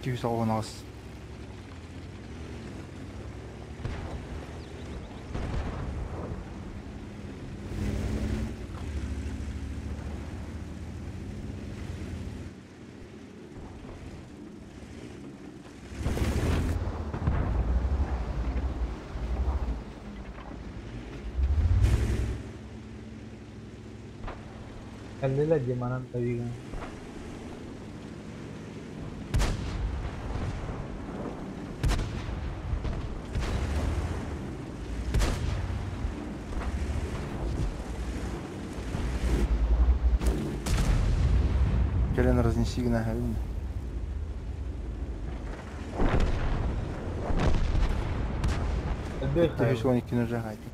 298. Кэллилэр дии манан тавиган. Кэлэн разнеси гына иһэбин. Элбэх 312 уже хайдым.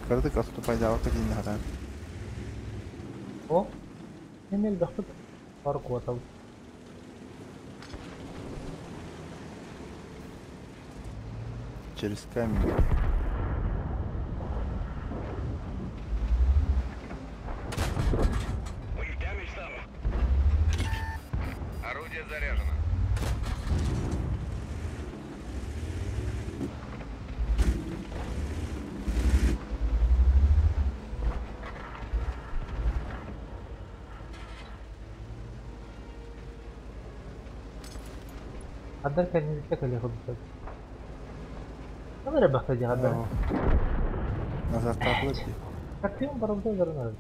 Кыратык отступайдаабакка тиийдэ сатаан. О, мен элбэхпит бар куотабыт. Через камень. We've damaged them. Орудие заряжено. Хаддар кэнниттэн кэлиэх курдук. Тоҕо эрэ бахта дии хаддар. Назад таахлар дии. Хаттыым барыбыта баран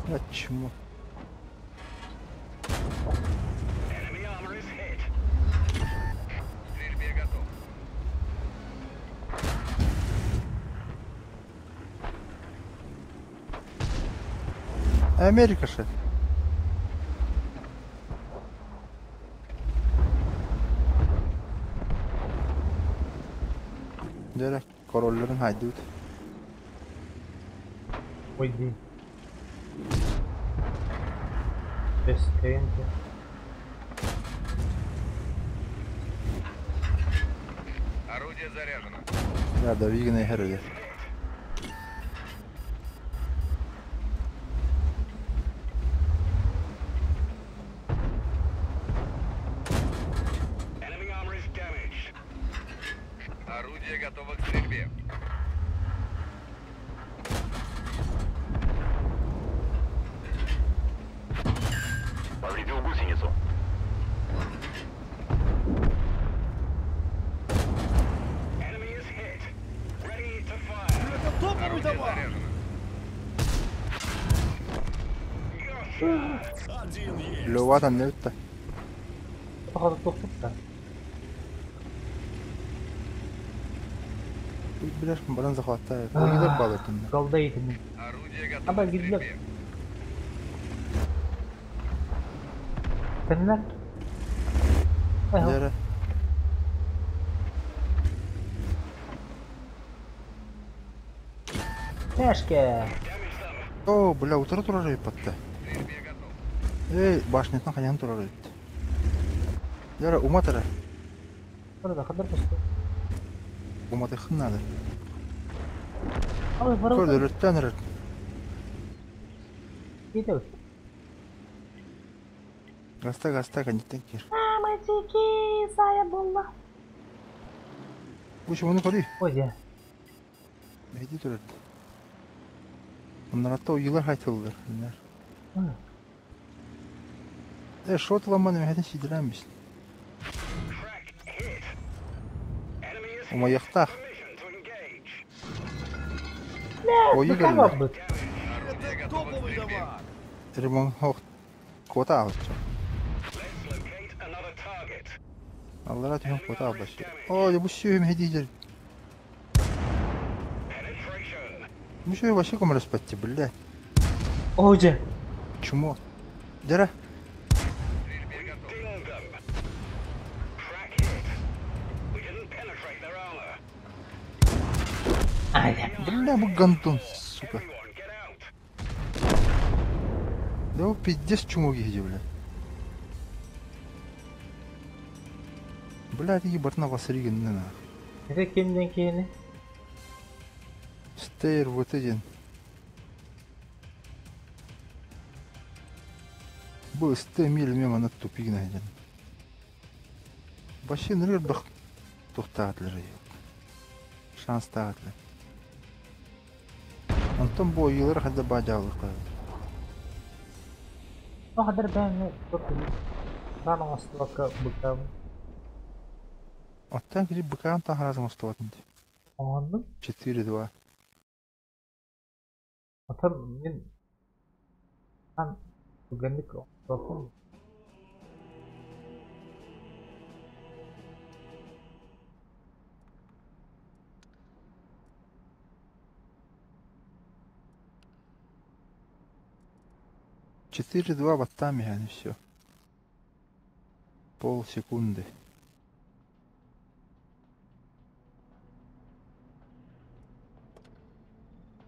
А чему? Enemy armor is hit. К стрельбе готов. Америка же. Дьэ, королларын хайдыбыт. Ой дии. Бэскэйэн Орудие заряжено. Да, дави гына иһэр өлөр. Enemy armor is damaged. Орудие готово к стрельбе. Повредил гусеницу. Enemy is hit. Ready to fire. Это топовый Орудие товар! заряжено. Gotcha! Один есть. Леват анныбыт Походу туохпут да. Билэр баран захваттаа. Ойгилер балыртын. Голда иитинним. Орудие готово Аба к гидлер. стрельбе. Тэннэр. Эхо. Дьэ. Тэшке. Damage them. О, бля, утары турар эбит. К стрельбе готов. Эй, башнятын хайан турар эбит. Дьэ, умат эрэ. Барда хаддар посту. Уматыххын надо. Ой, барабыта. Көрдөрөттөн эрэр. Иитэбит. Гаста гаста кэнниттэн киир. Мамочки, Сая буолла. Бу чумону көрүй. Ой, дьэ. Мэһэйдии турар. Онноратта ойуулар хайтыллар. Э, шот ламман эмэһэтин сиидэлээн бис. Умайыахтаах. Ойуу Быка кэллэ. барбыт. Орудие готово к стрельбе. Ремонт куота аҕалча. Аллара түһэн куота аҕалбаччы. Оо, бу сүөһү мэһэйдии Бу сүөһү вообще көмөлөспөттү, блядь. Оо, дьэ. Чмо. Дьэрэ. Стрельбе готов. Ай, дьэ. Бля, бу гандон, сука. Да бу пиздец чмо киһи бля. Бля, тиги бартына васыри гынны нах. Это кимден киһини? Стейр вот один. Бу сте мил мем ана тупик найден. Вообще нырыр бах тухтаатлар. Шанс таатлар. Онтон бу ойуулар хадда баажаалык. Тоҕо бэйэҥ Рано оҥостубакка быкаам Оттон кири быкаан таһаразым остуотун. оҥоһуннум. 4-2. Оттон мин ан түгэнник оҥостуохпун. 4-2 баттаан иһэн все. Полсекунды.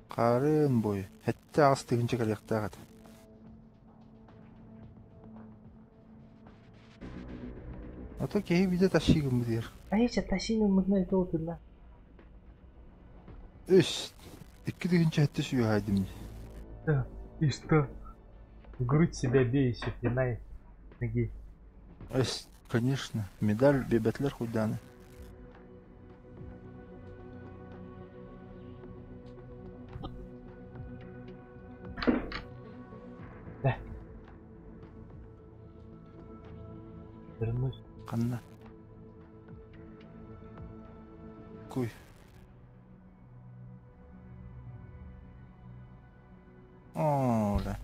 Харын бой. Хэтте аас тыгынча кэлиэхтээх этэ. Ото киһи биде тащигым диир. Айча тащи мытна тоотунна. Үс. Икки тыгынча хэтте сүйэһайдым. И что? В грудь себя бей еще, пинай ноги. Эс, конечно. Медаль бебетлер хуйданы. Да. Вернусь. Ханна. Куй. О, да.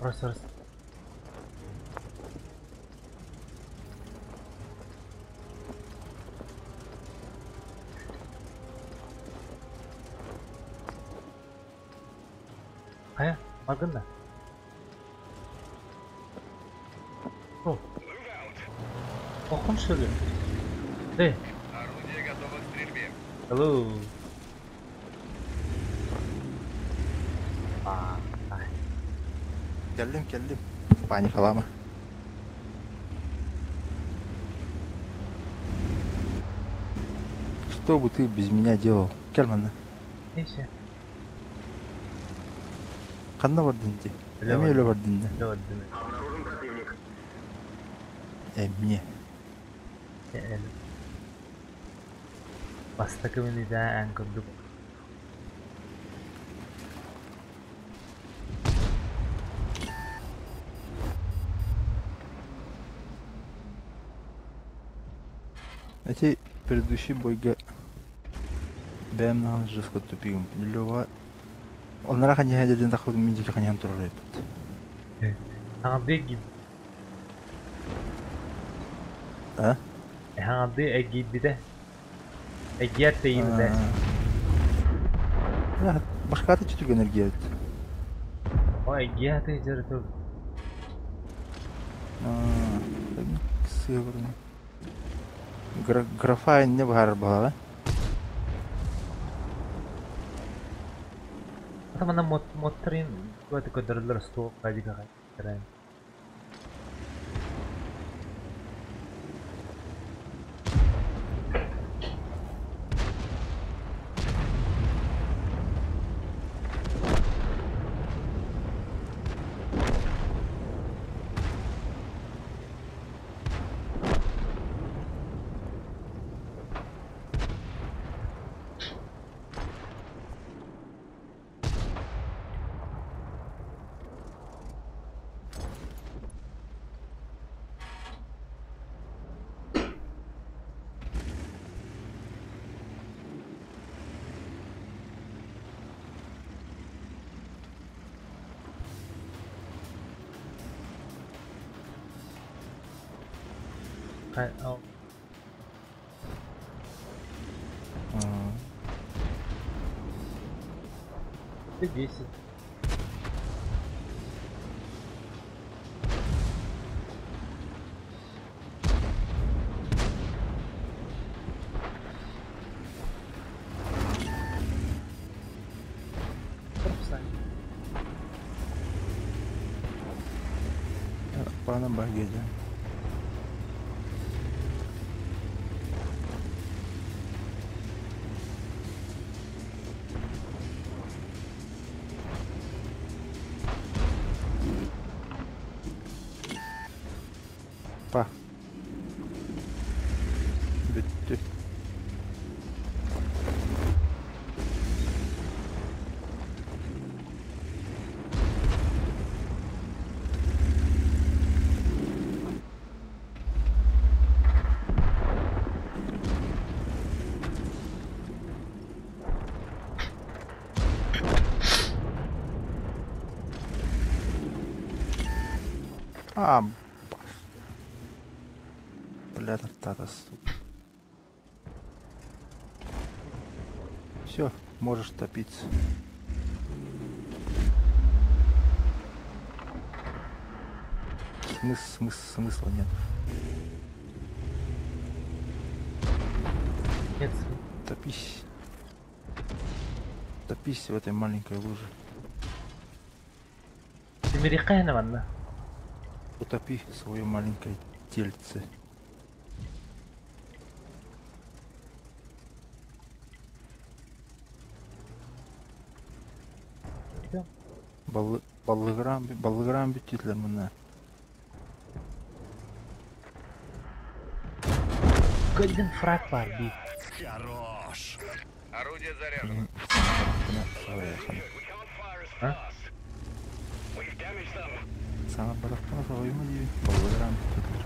Раз, раз. Хайа, бардın да? О. Охун что ли? Эй. Орудие готово к стрельбе. Hello. Келлим, келлим. Паникалама. Что бы ты без меня делал? Кельман. Neyse. Ханна бардын ди. Эми өлө бардын да. Эмне. Бастакы минидә ән көрдүк. Эти предыдущий бойга бэм на жестко тупигом. Лева. Оннара ханья деден тахы мин жеке ханьян турар эпит. Хаңды гид. А? Хаңды эгибиде. Эгият дейинде. Я башка аты чүтүргөн энергия. О эгият жер тур. А, сыгырны. Графа не бар бала. Ата мана моторин көтө көдөрүлөр стол кадига кайран. О. Ты 10. Пана багеля. Па. Бүттү. А, бля, тата, сука. Все, можешь топиться. Смысла нет. Нет. Топись. Топись в этой маленькой луже. Ты мерикайна. Утопи свое маленькое тельце. Баллыграм бүттүлөр мына. Golden фраг бар би. Хорош. Орудие заряжено. А? Сама барахтана свою мадиви. Баллыграм бүттүлөр.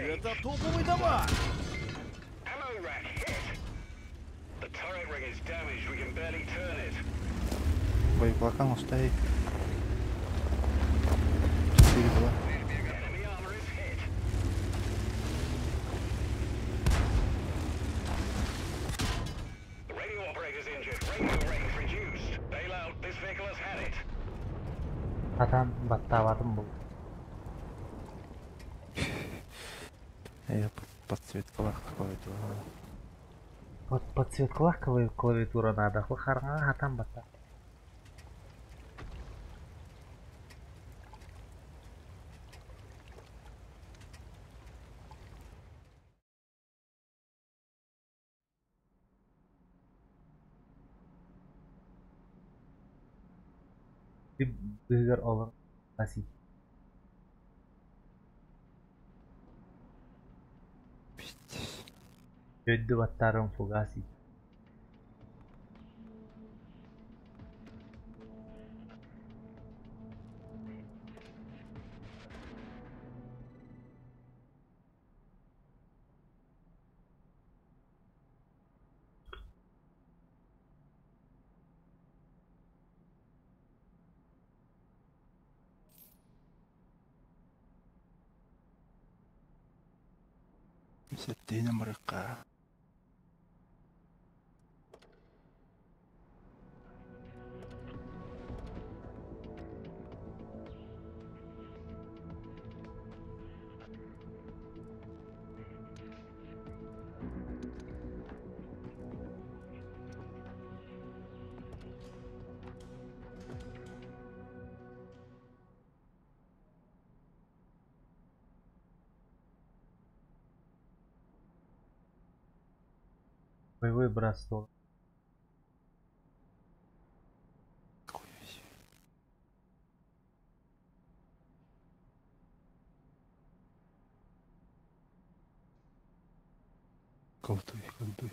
Это топовый товар. Бойкулакан устай. 4 была. Хатан баттаабатым бу. Я подсветкалах клавиатура. Вот подсветкалах клавиатура надо. Хараҥа хатан батта. Быгар олор аси. Пиздец. Өйдү баттарым фугаси. Сеттейне мырыкка. Боевой братство. Хуя себе. Колдуй, колдуй.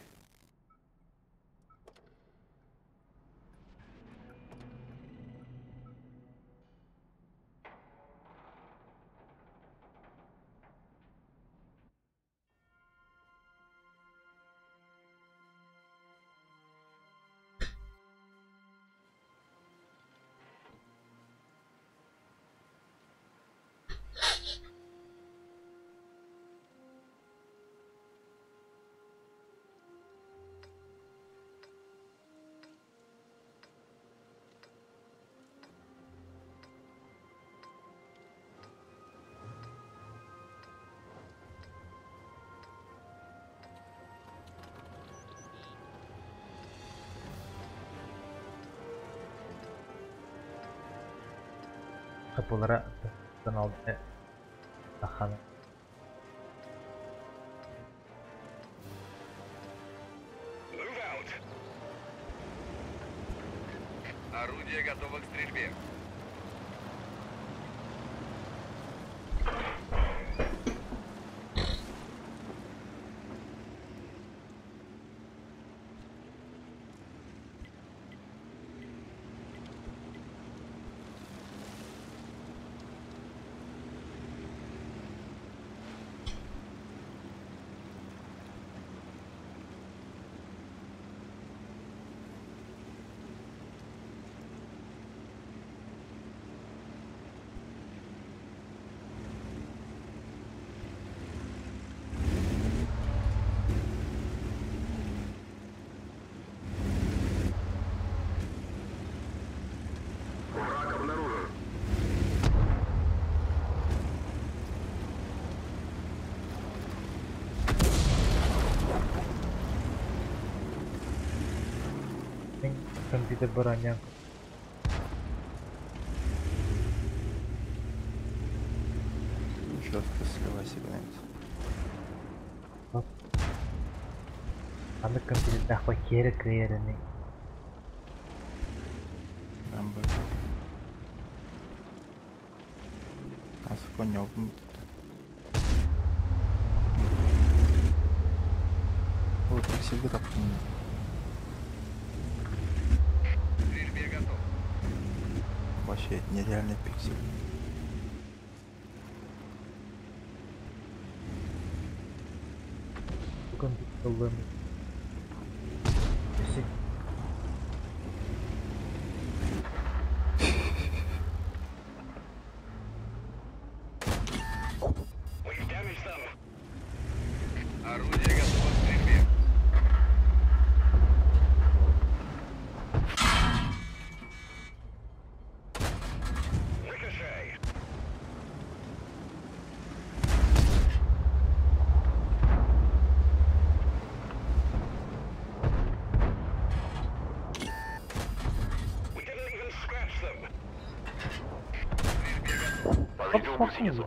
Kapılara aldı. Bakalım. Орудие готово к стрельбе. Компьютер броня. Жестко сливайся, блядь. Аны компьютер кері кіреріне. Там бы. А с конём. Вот, всегда так. Стрельбе готов. Вообще нереальный пиксель. Bu компьютер Оп, гусеницу.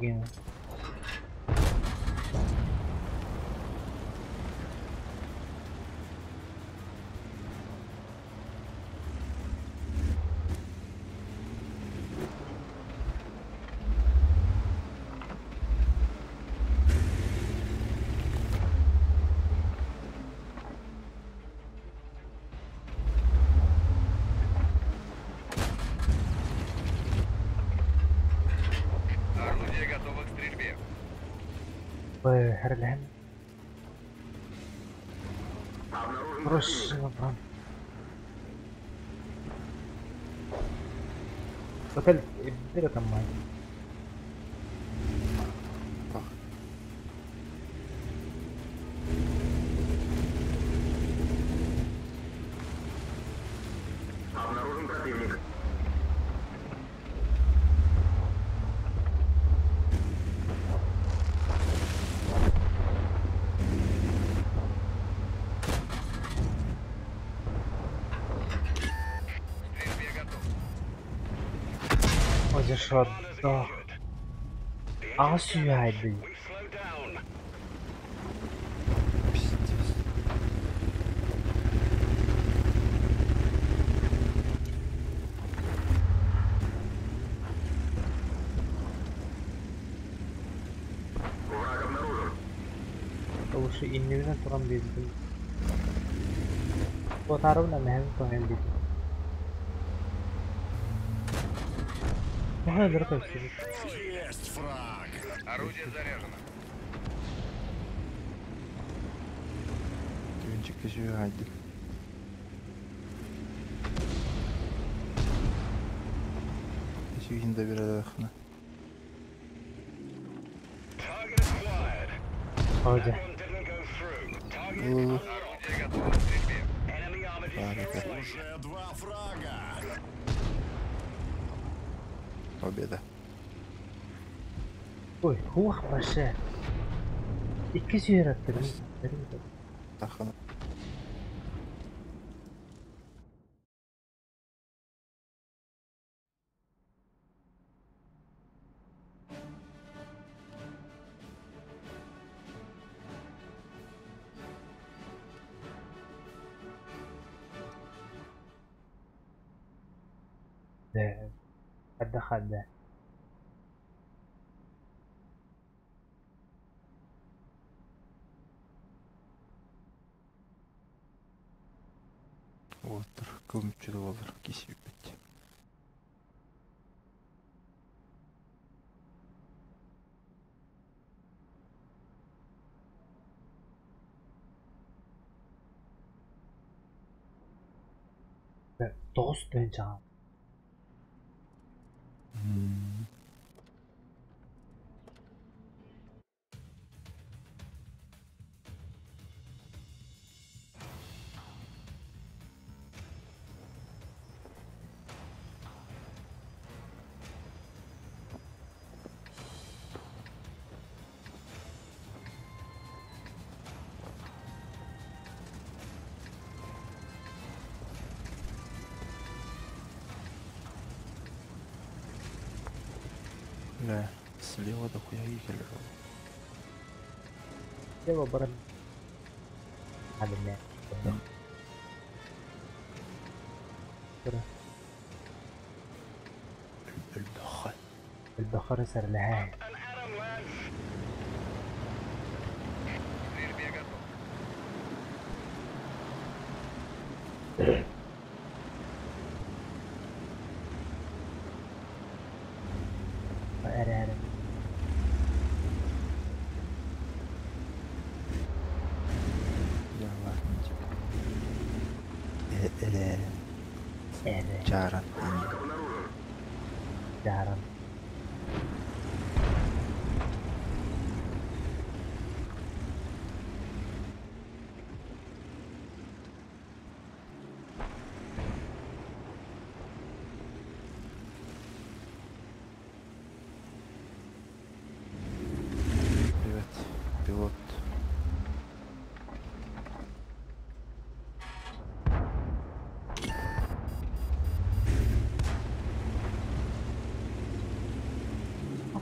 Орудие готово к стрельбе. Херлен. Прошу, Отель, где там мать? Обнаружен противник. Ой, да. Асүйайды. Пиздец. Враг обнаружен. Лучше инневинен туран бездим. Отарыбына мәһәм тоһен бит. Есть фраг! Орудие заряжено. Түнчик сүйайды. Сүйін да береді ақына. Ожа. Ол Орудие готово к стрельбе. бар это. Уже два фрага! Победа. Ой, хуах башы. Икки сүйрәттер. Тахана. Хадда хадда. Отыр, кылмычы болыр, кесіп бітті. Тоғыз төн чаға. Бля, слева дохуя ехали. Слева баран. Хадда. البخ. البخار سرلها. Стрельбе готов. Әрі. Я ладно, типа. Эле, Әрі. чаран. Жаран. Привет, пилот.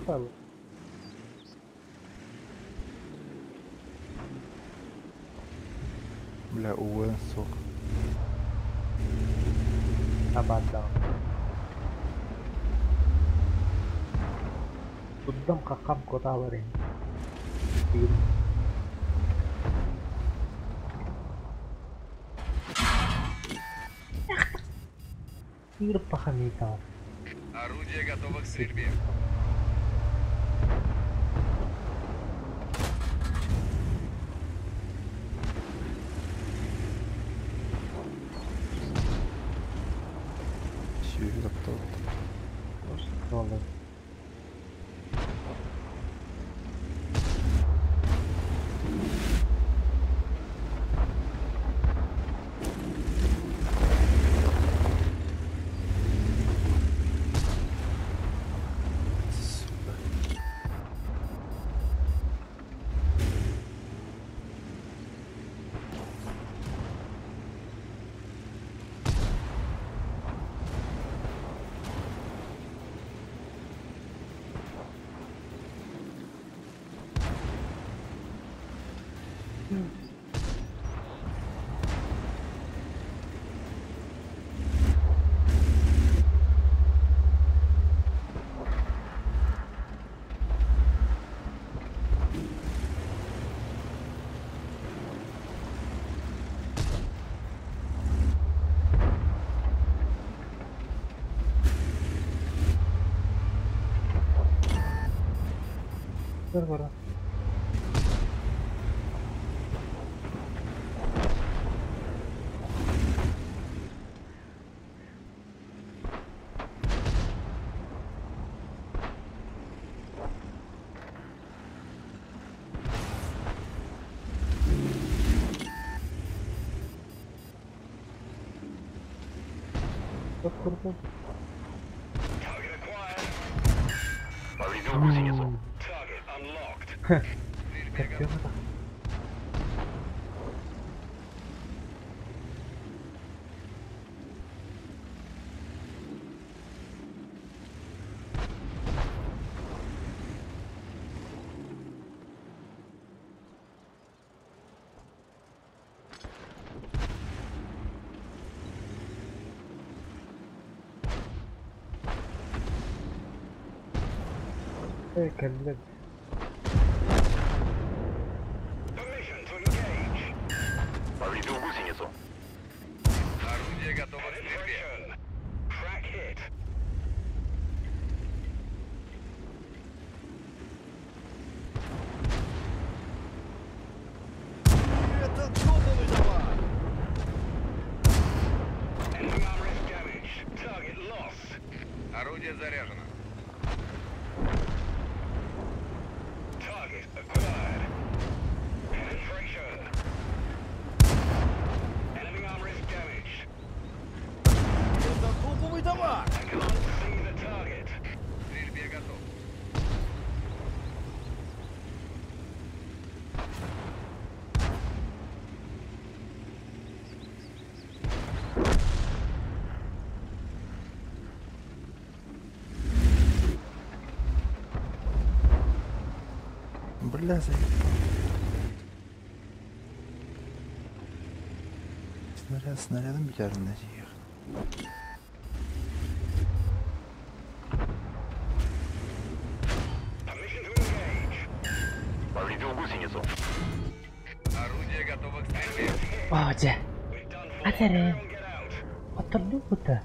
Хаалла. Бля, УВН суох. Абаатдаҕым. Курдам хаххам куотаалар иһин. Кир пахамитал. Орудие готово к стрельбе. Сүөһү тапталыттан. Буолла. Сука. Көр көрө. Көр көр көр. Target acquired. Повредил гусеницу. Target unlocked. Стрельбе Көр готов. көр. Э, кэллэ. Permission to engage. Повредил гусеницу. Орудие готово к стрельбе. Track hit. Это топовый товар! Enemy armor is damaged. Target lost. Орудие заряжено. Target acquired. Penetration. Enemy armor is damaged. Это топовый товар! I can't see the target. К стрельбе готов. Бля, заебал. Снаряд, снарядом битәрин ехать. Permission to engage. Повредил гусеницу. Орудие готово к стрельбе. Оо, дьэ. We've done for. Атерин. Everyone get out. Оторду бута.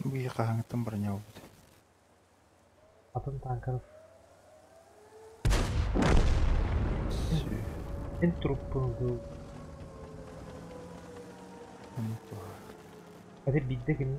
Бу хаһааҥҥыттан броня буолбут. Атын тааҥканы Сүү. Эн труппун ылыы. Оннук туһа. Это биирдэ кини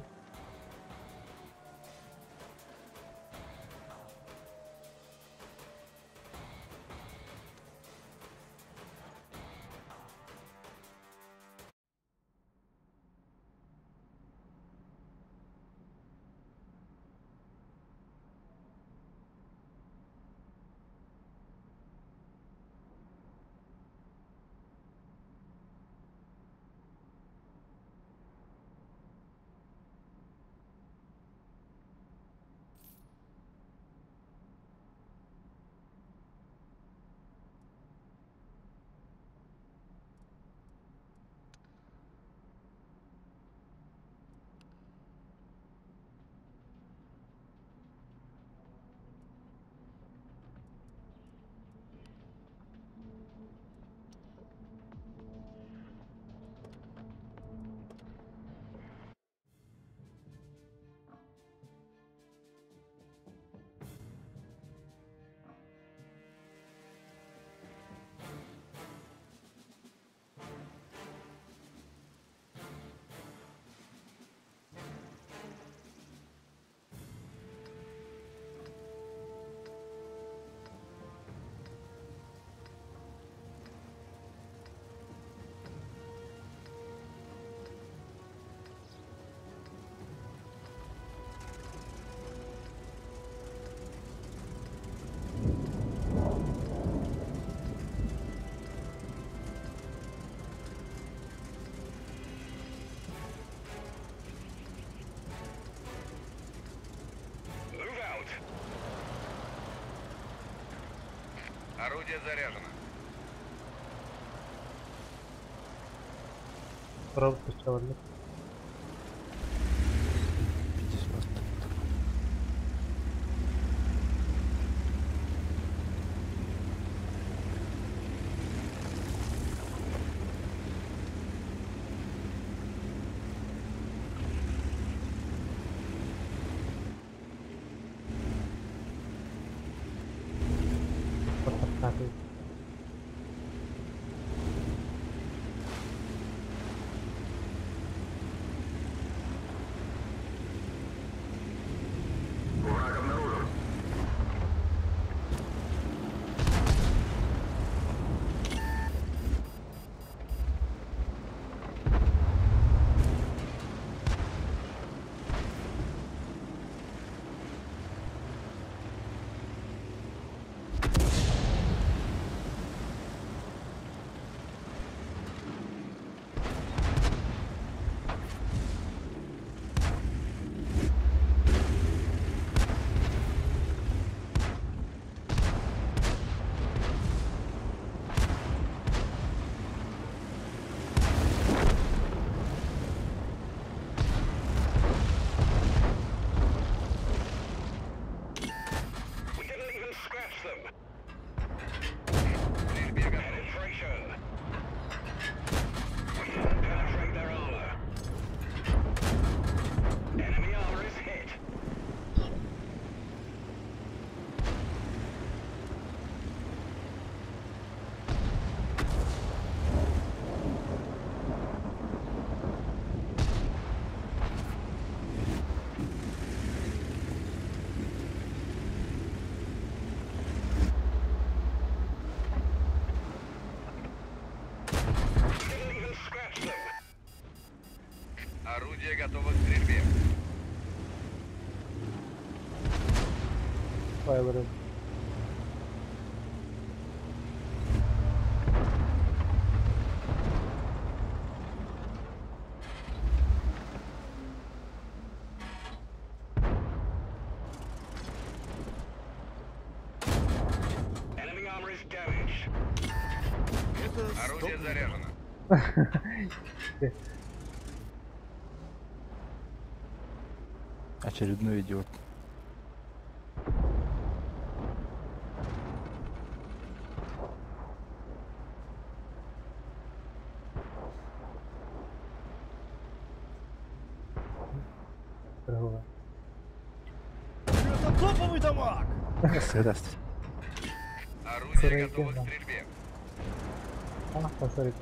Move out. Орудие заряжено. Коробка чалыннык. Пиздец вас тут. Таптааты. Враг обнаружен. We didn't even scratch them. Стрельбе готов. Penetration. We didn't penetrate their armor. Enemy armor is hit. We didn't even scratch them. Орудие готово к стрельбе. Файлеры. Enemy armor is damaged. Это Орудие стоп. заряжено. Очередной идиот. Кыһылла. Это топовый дамаг! Сыдаст. Орудие готово к Сырайкин. стрельбе. А, посмотри.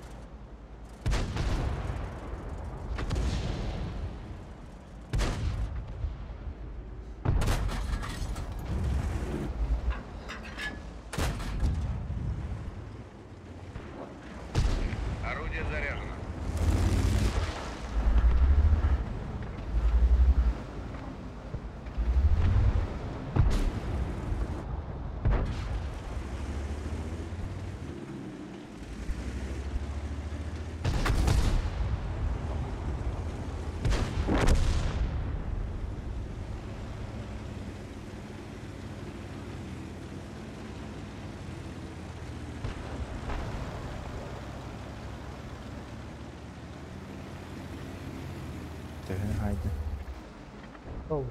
Орудие заряжено. Төһөнү хайды. Ол.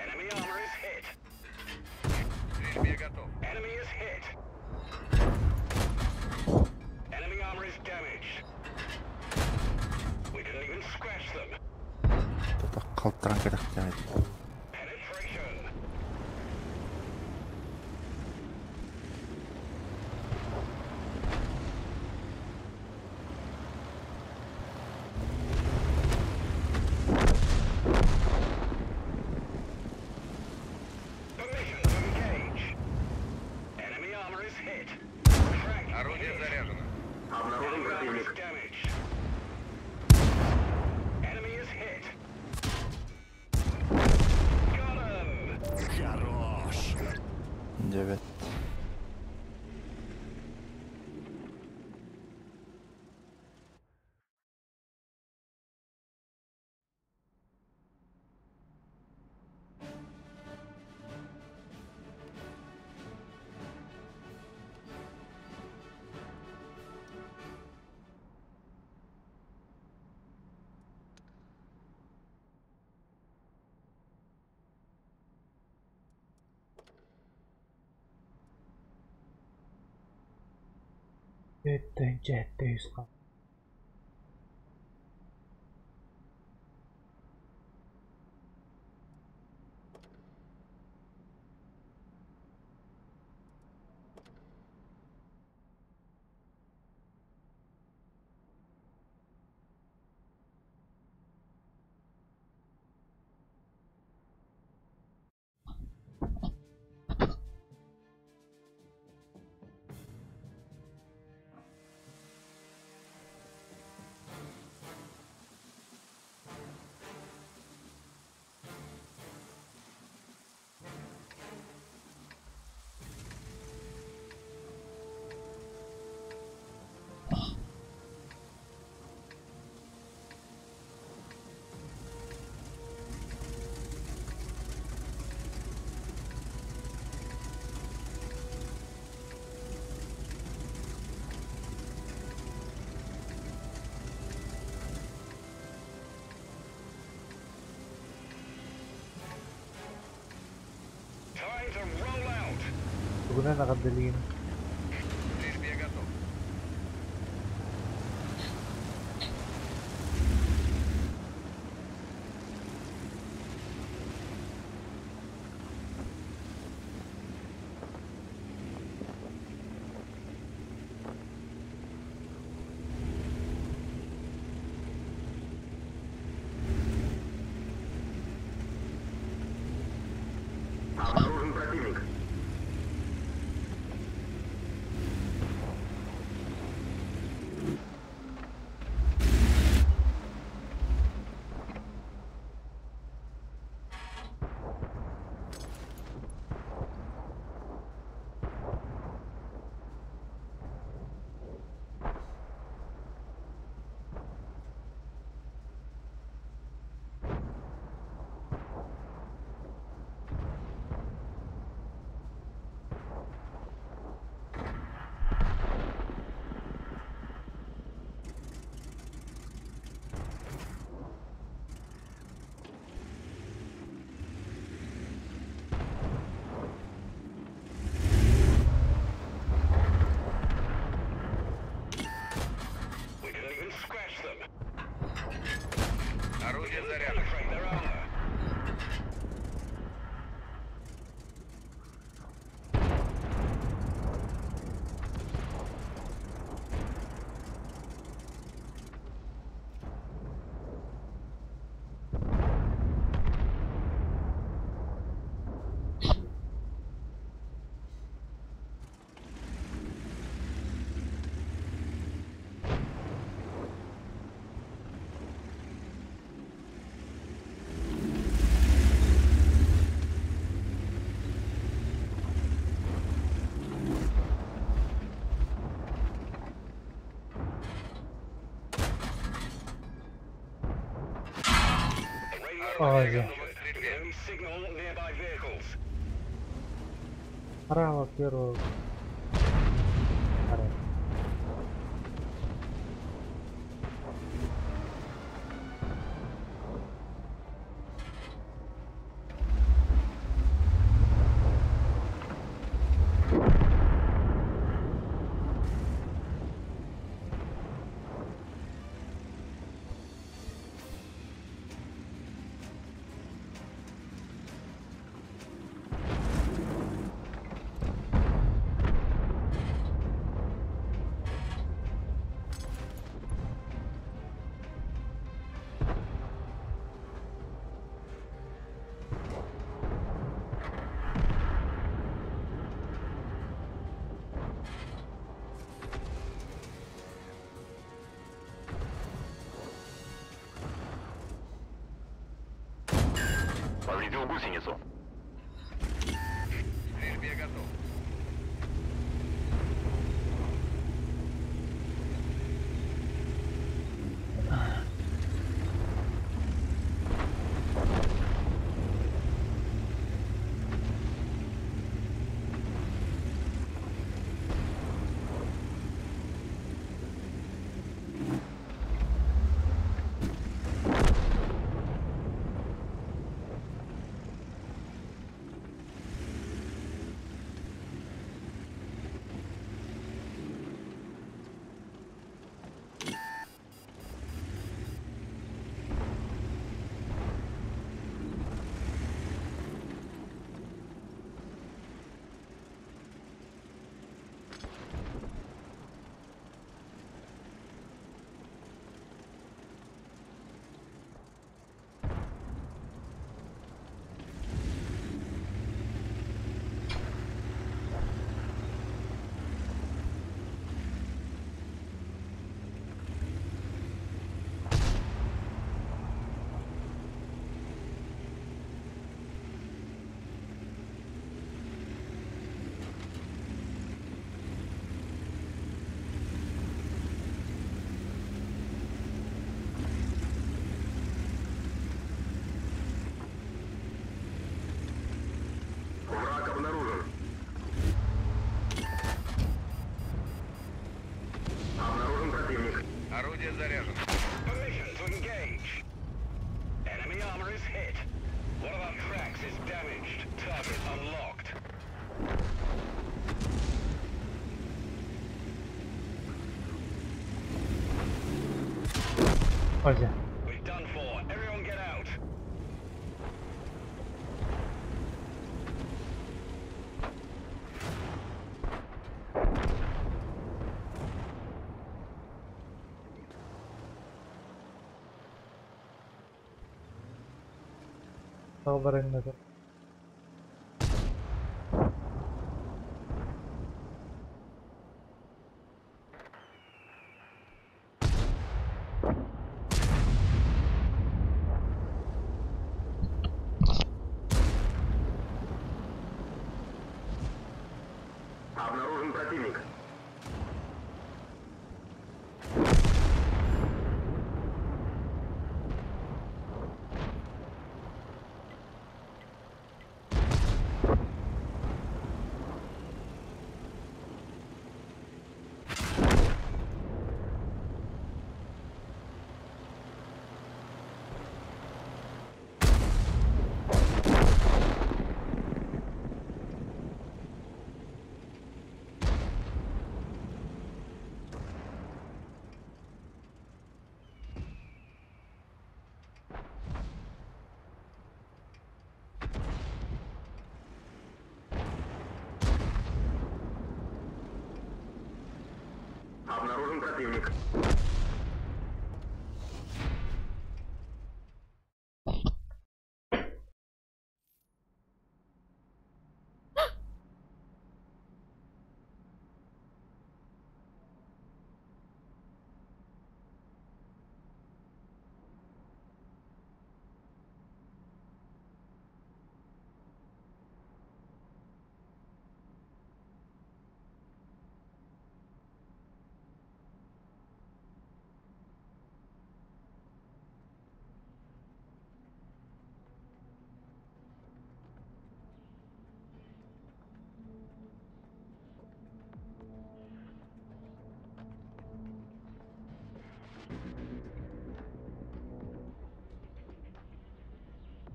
Enemy armor is hit. К стрельбе готов. Enemy is hit. Enemy armor is damaged. We didn't even scratch them. Тута калтыран кэтэхтээх. Penetration. Permission to engage. Enemy armor is hit. Crack Орудие hit. заряжено. Enemy armor is damaged. Enemy is hit. Got him! Хорош! Девять. 4 100. Time to roll out. Тугунан аҕардалыын. К стрельбе готов. Обнаружен противник. Орудие заряжено. Penetrate their armor. The radio Ой. is injured. We can only signal nearby vehicles. Право первого. Второго. Повредил гусеницу. К стрельбе готов. Враг обнаружен. Обнаружен противник. Орудие заряжено. Permission to engage. Enemy armor is hit. One of our tracks is damaged. Target unlocked. Ой. We're done for. Everyone get out. Тоҕо. Обнаружен противник. Обнаружен противник.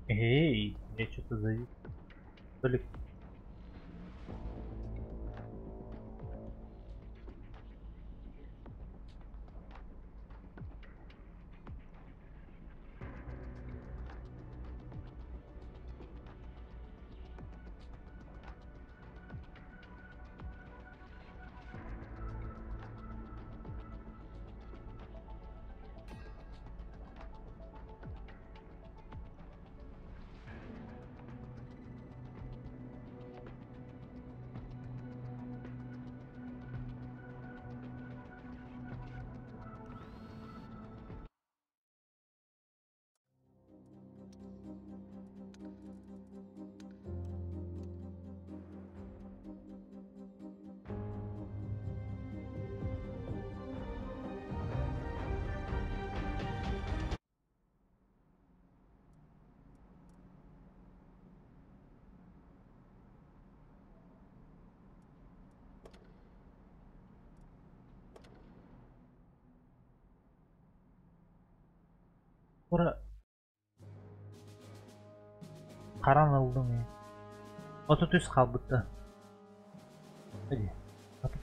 Эй, я что-то завис. То ли Bura Karan oldum ya. 33 kalbıttı. Hadi. Kapı.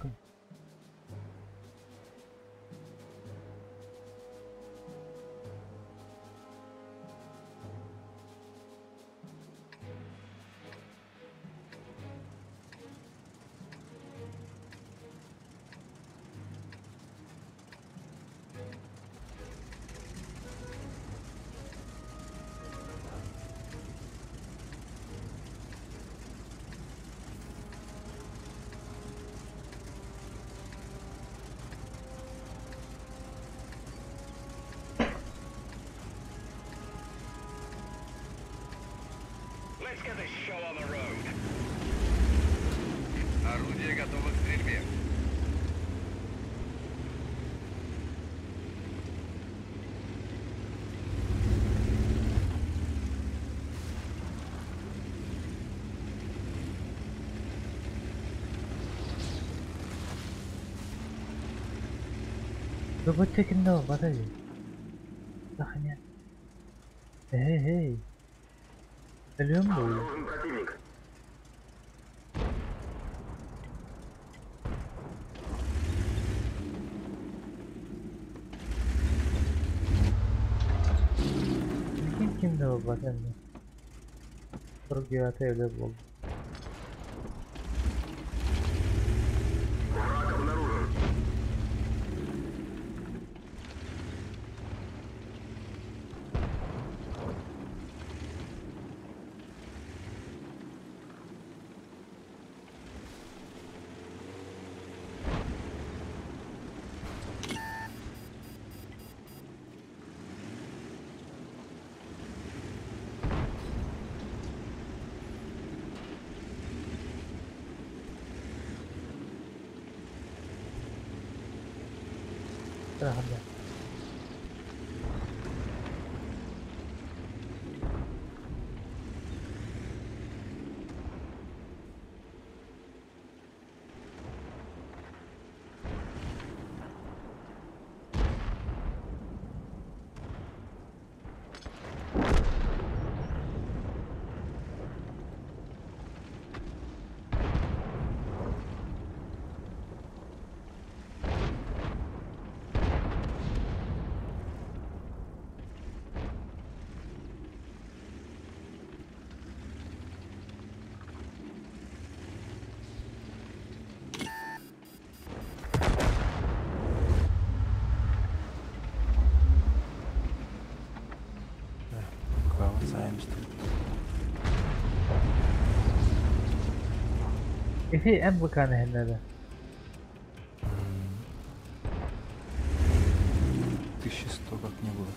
Let's get this show on the road. Орудие готово к стрельбе. Robotekinde var hadi. Sahne. Hey hey. Ölüyor mu bu? Обнаружен противник. Kim kimde o bak hadi. Dur evde buldum. Враг обнаружен. Hadi. истибит. Ити МВК-ны иһиннэ да? 1100 как не было.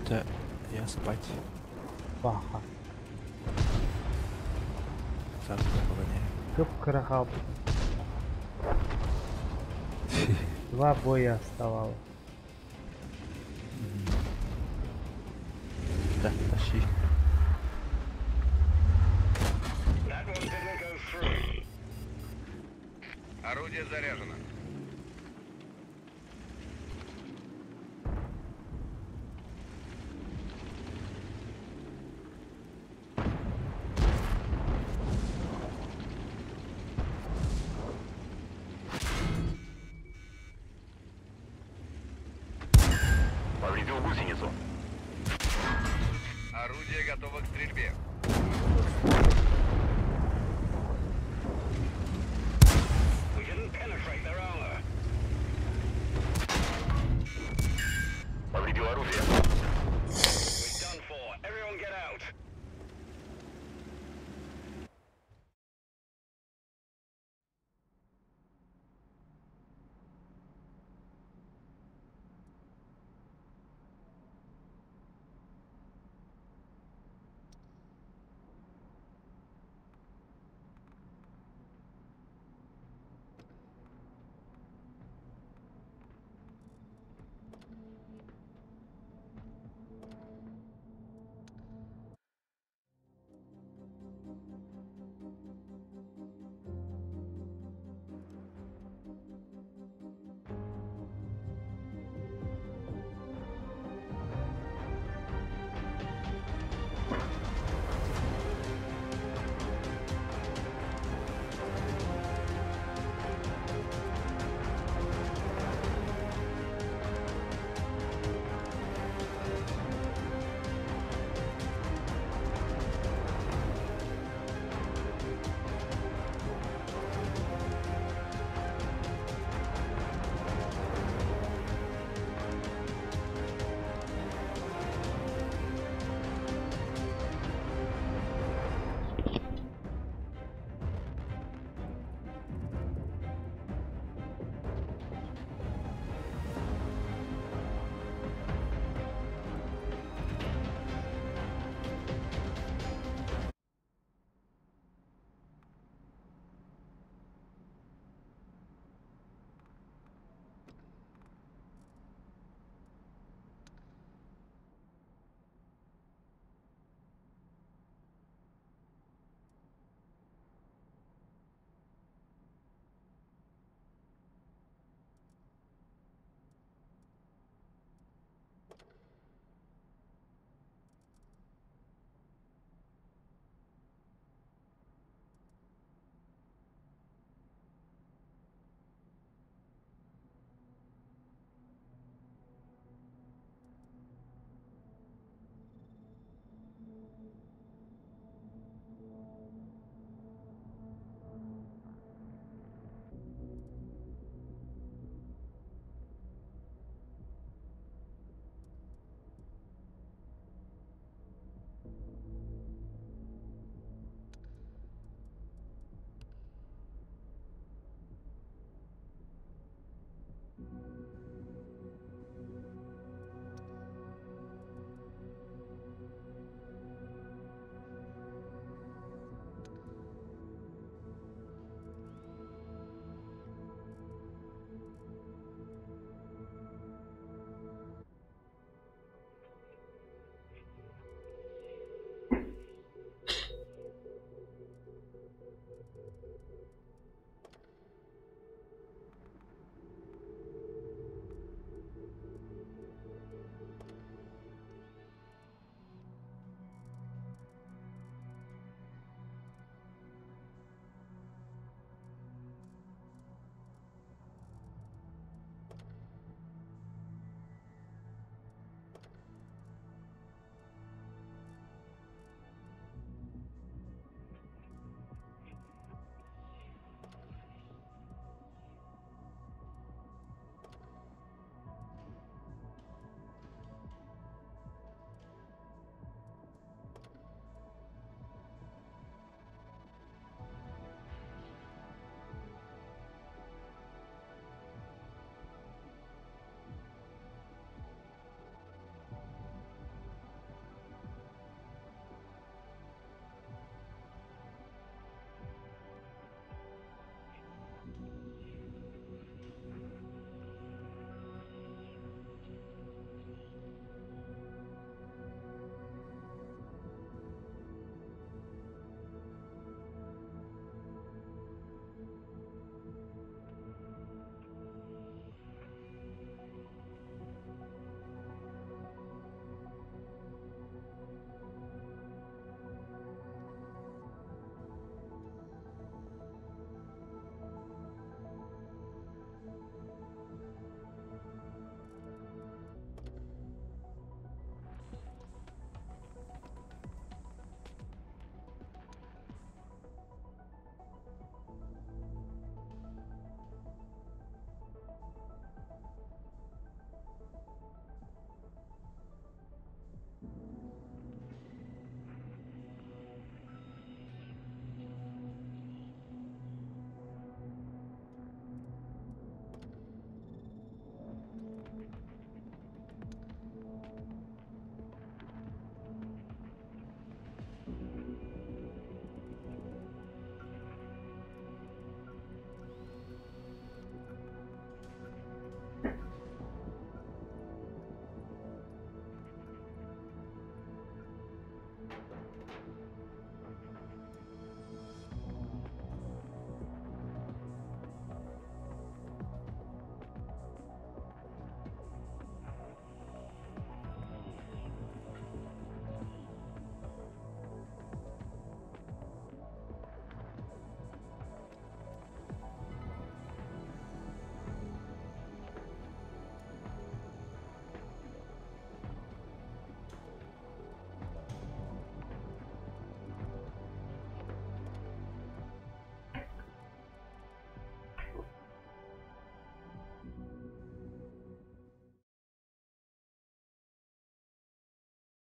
Да, я спать. Баха. Завтра погоняю. Кып-кыра хаалбыт. Два боя оставалось. Да, тащи. That one didn't go through. Орудие заряжено. Повредил гусеницу. Орудие готово к стрельбе.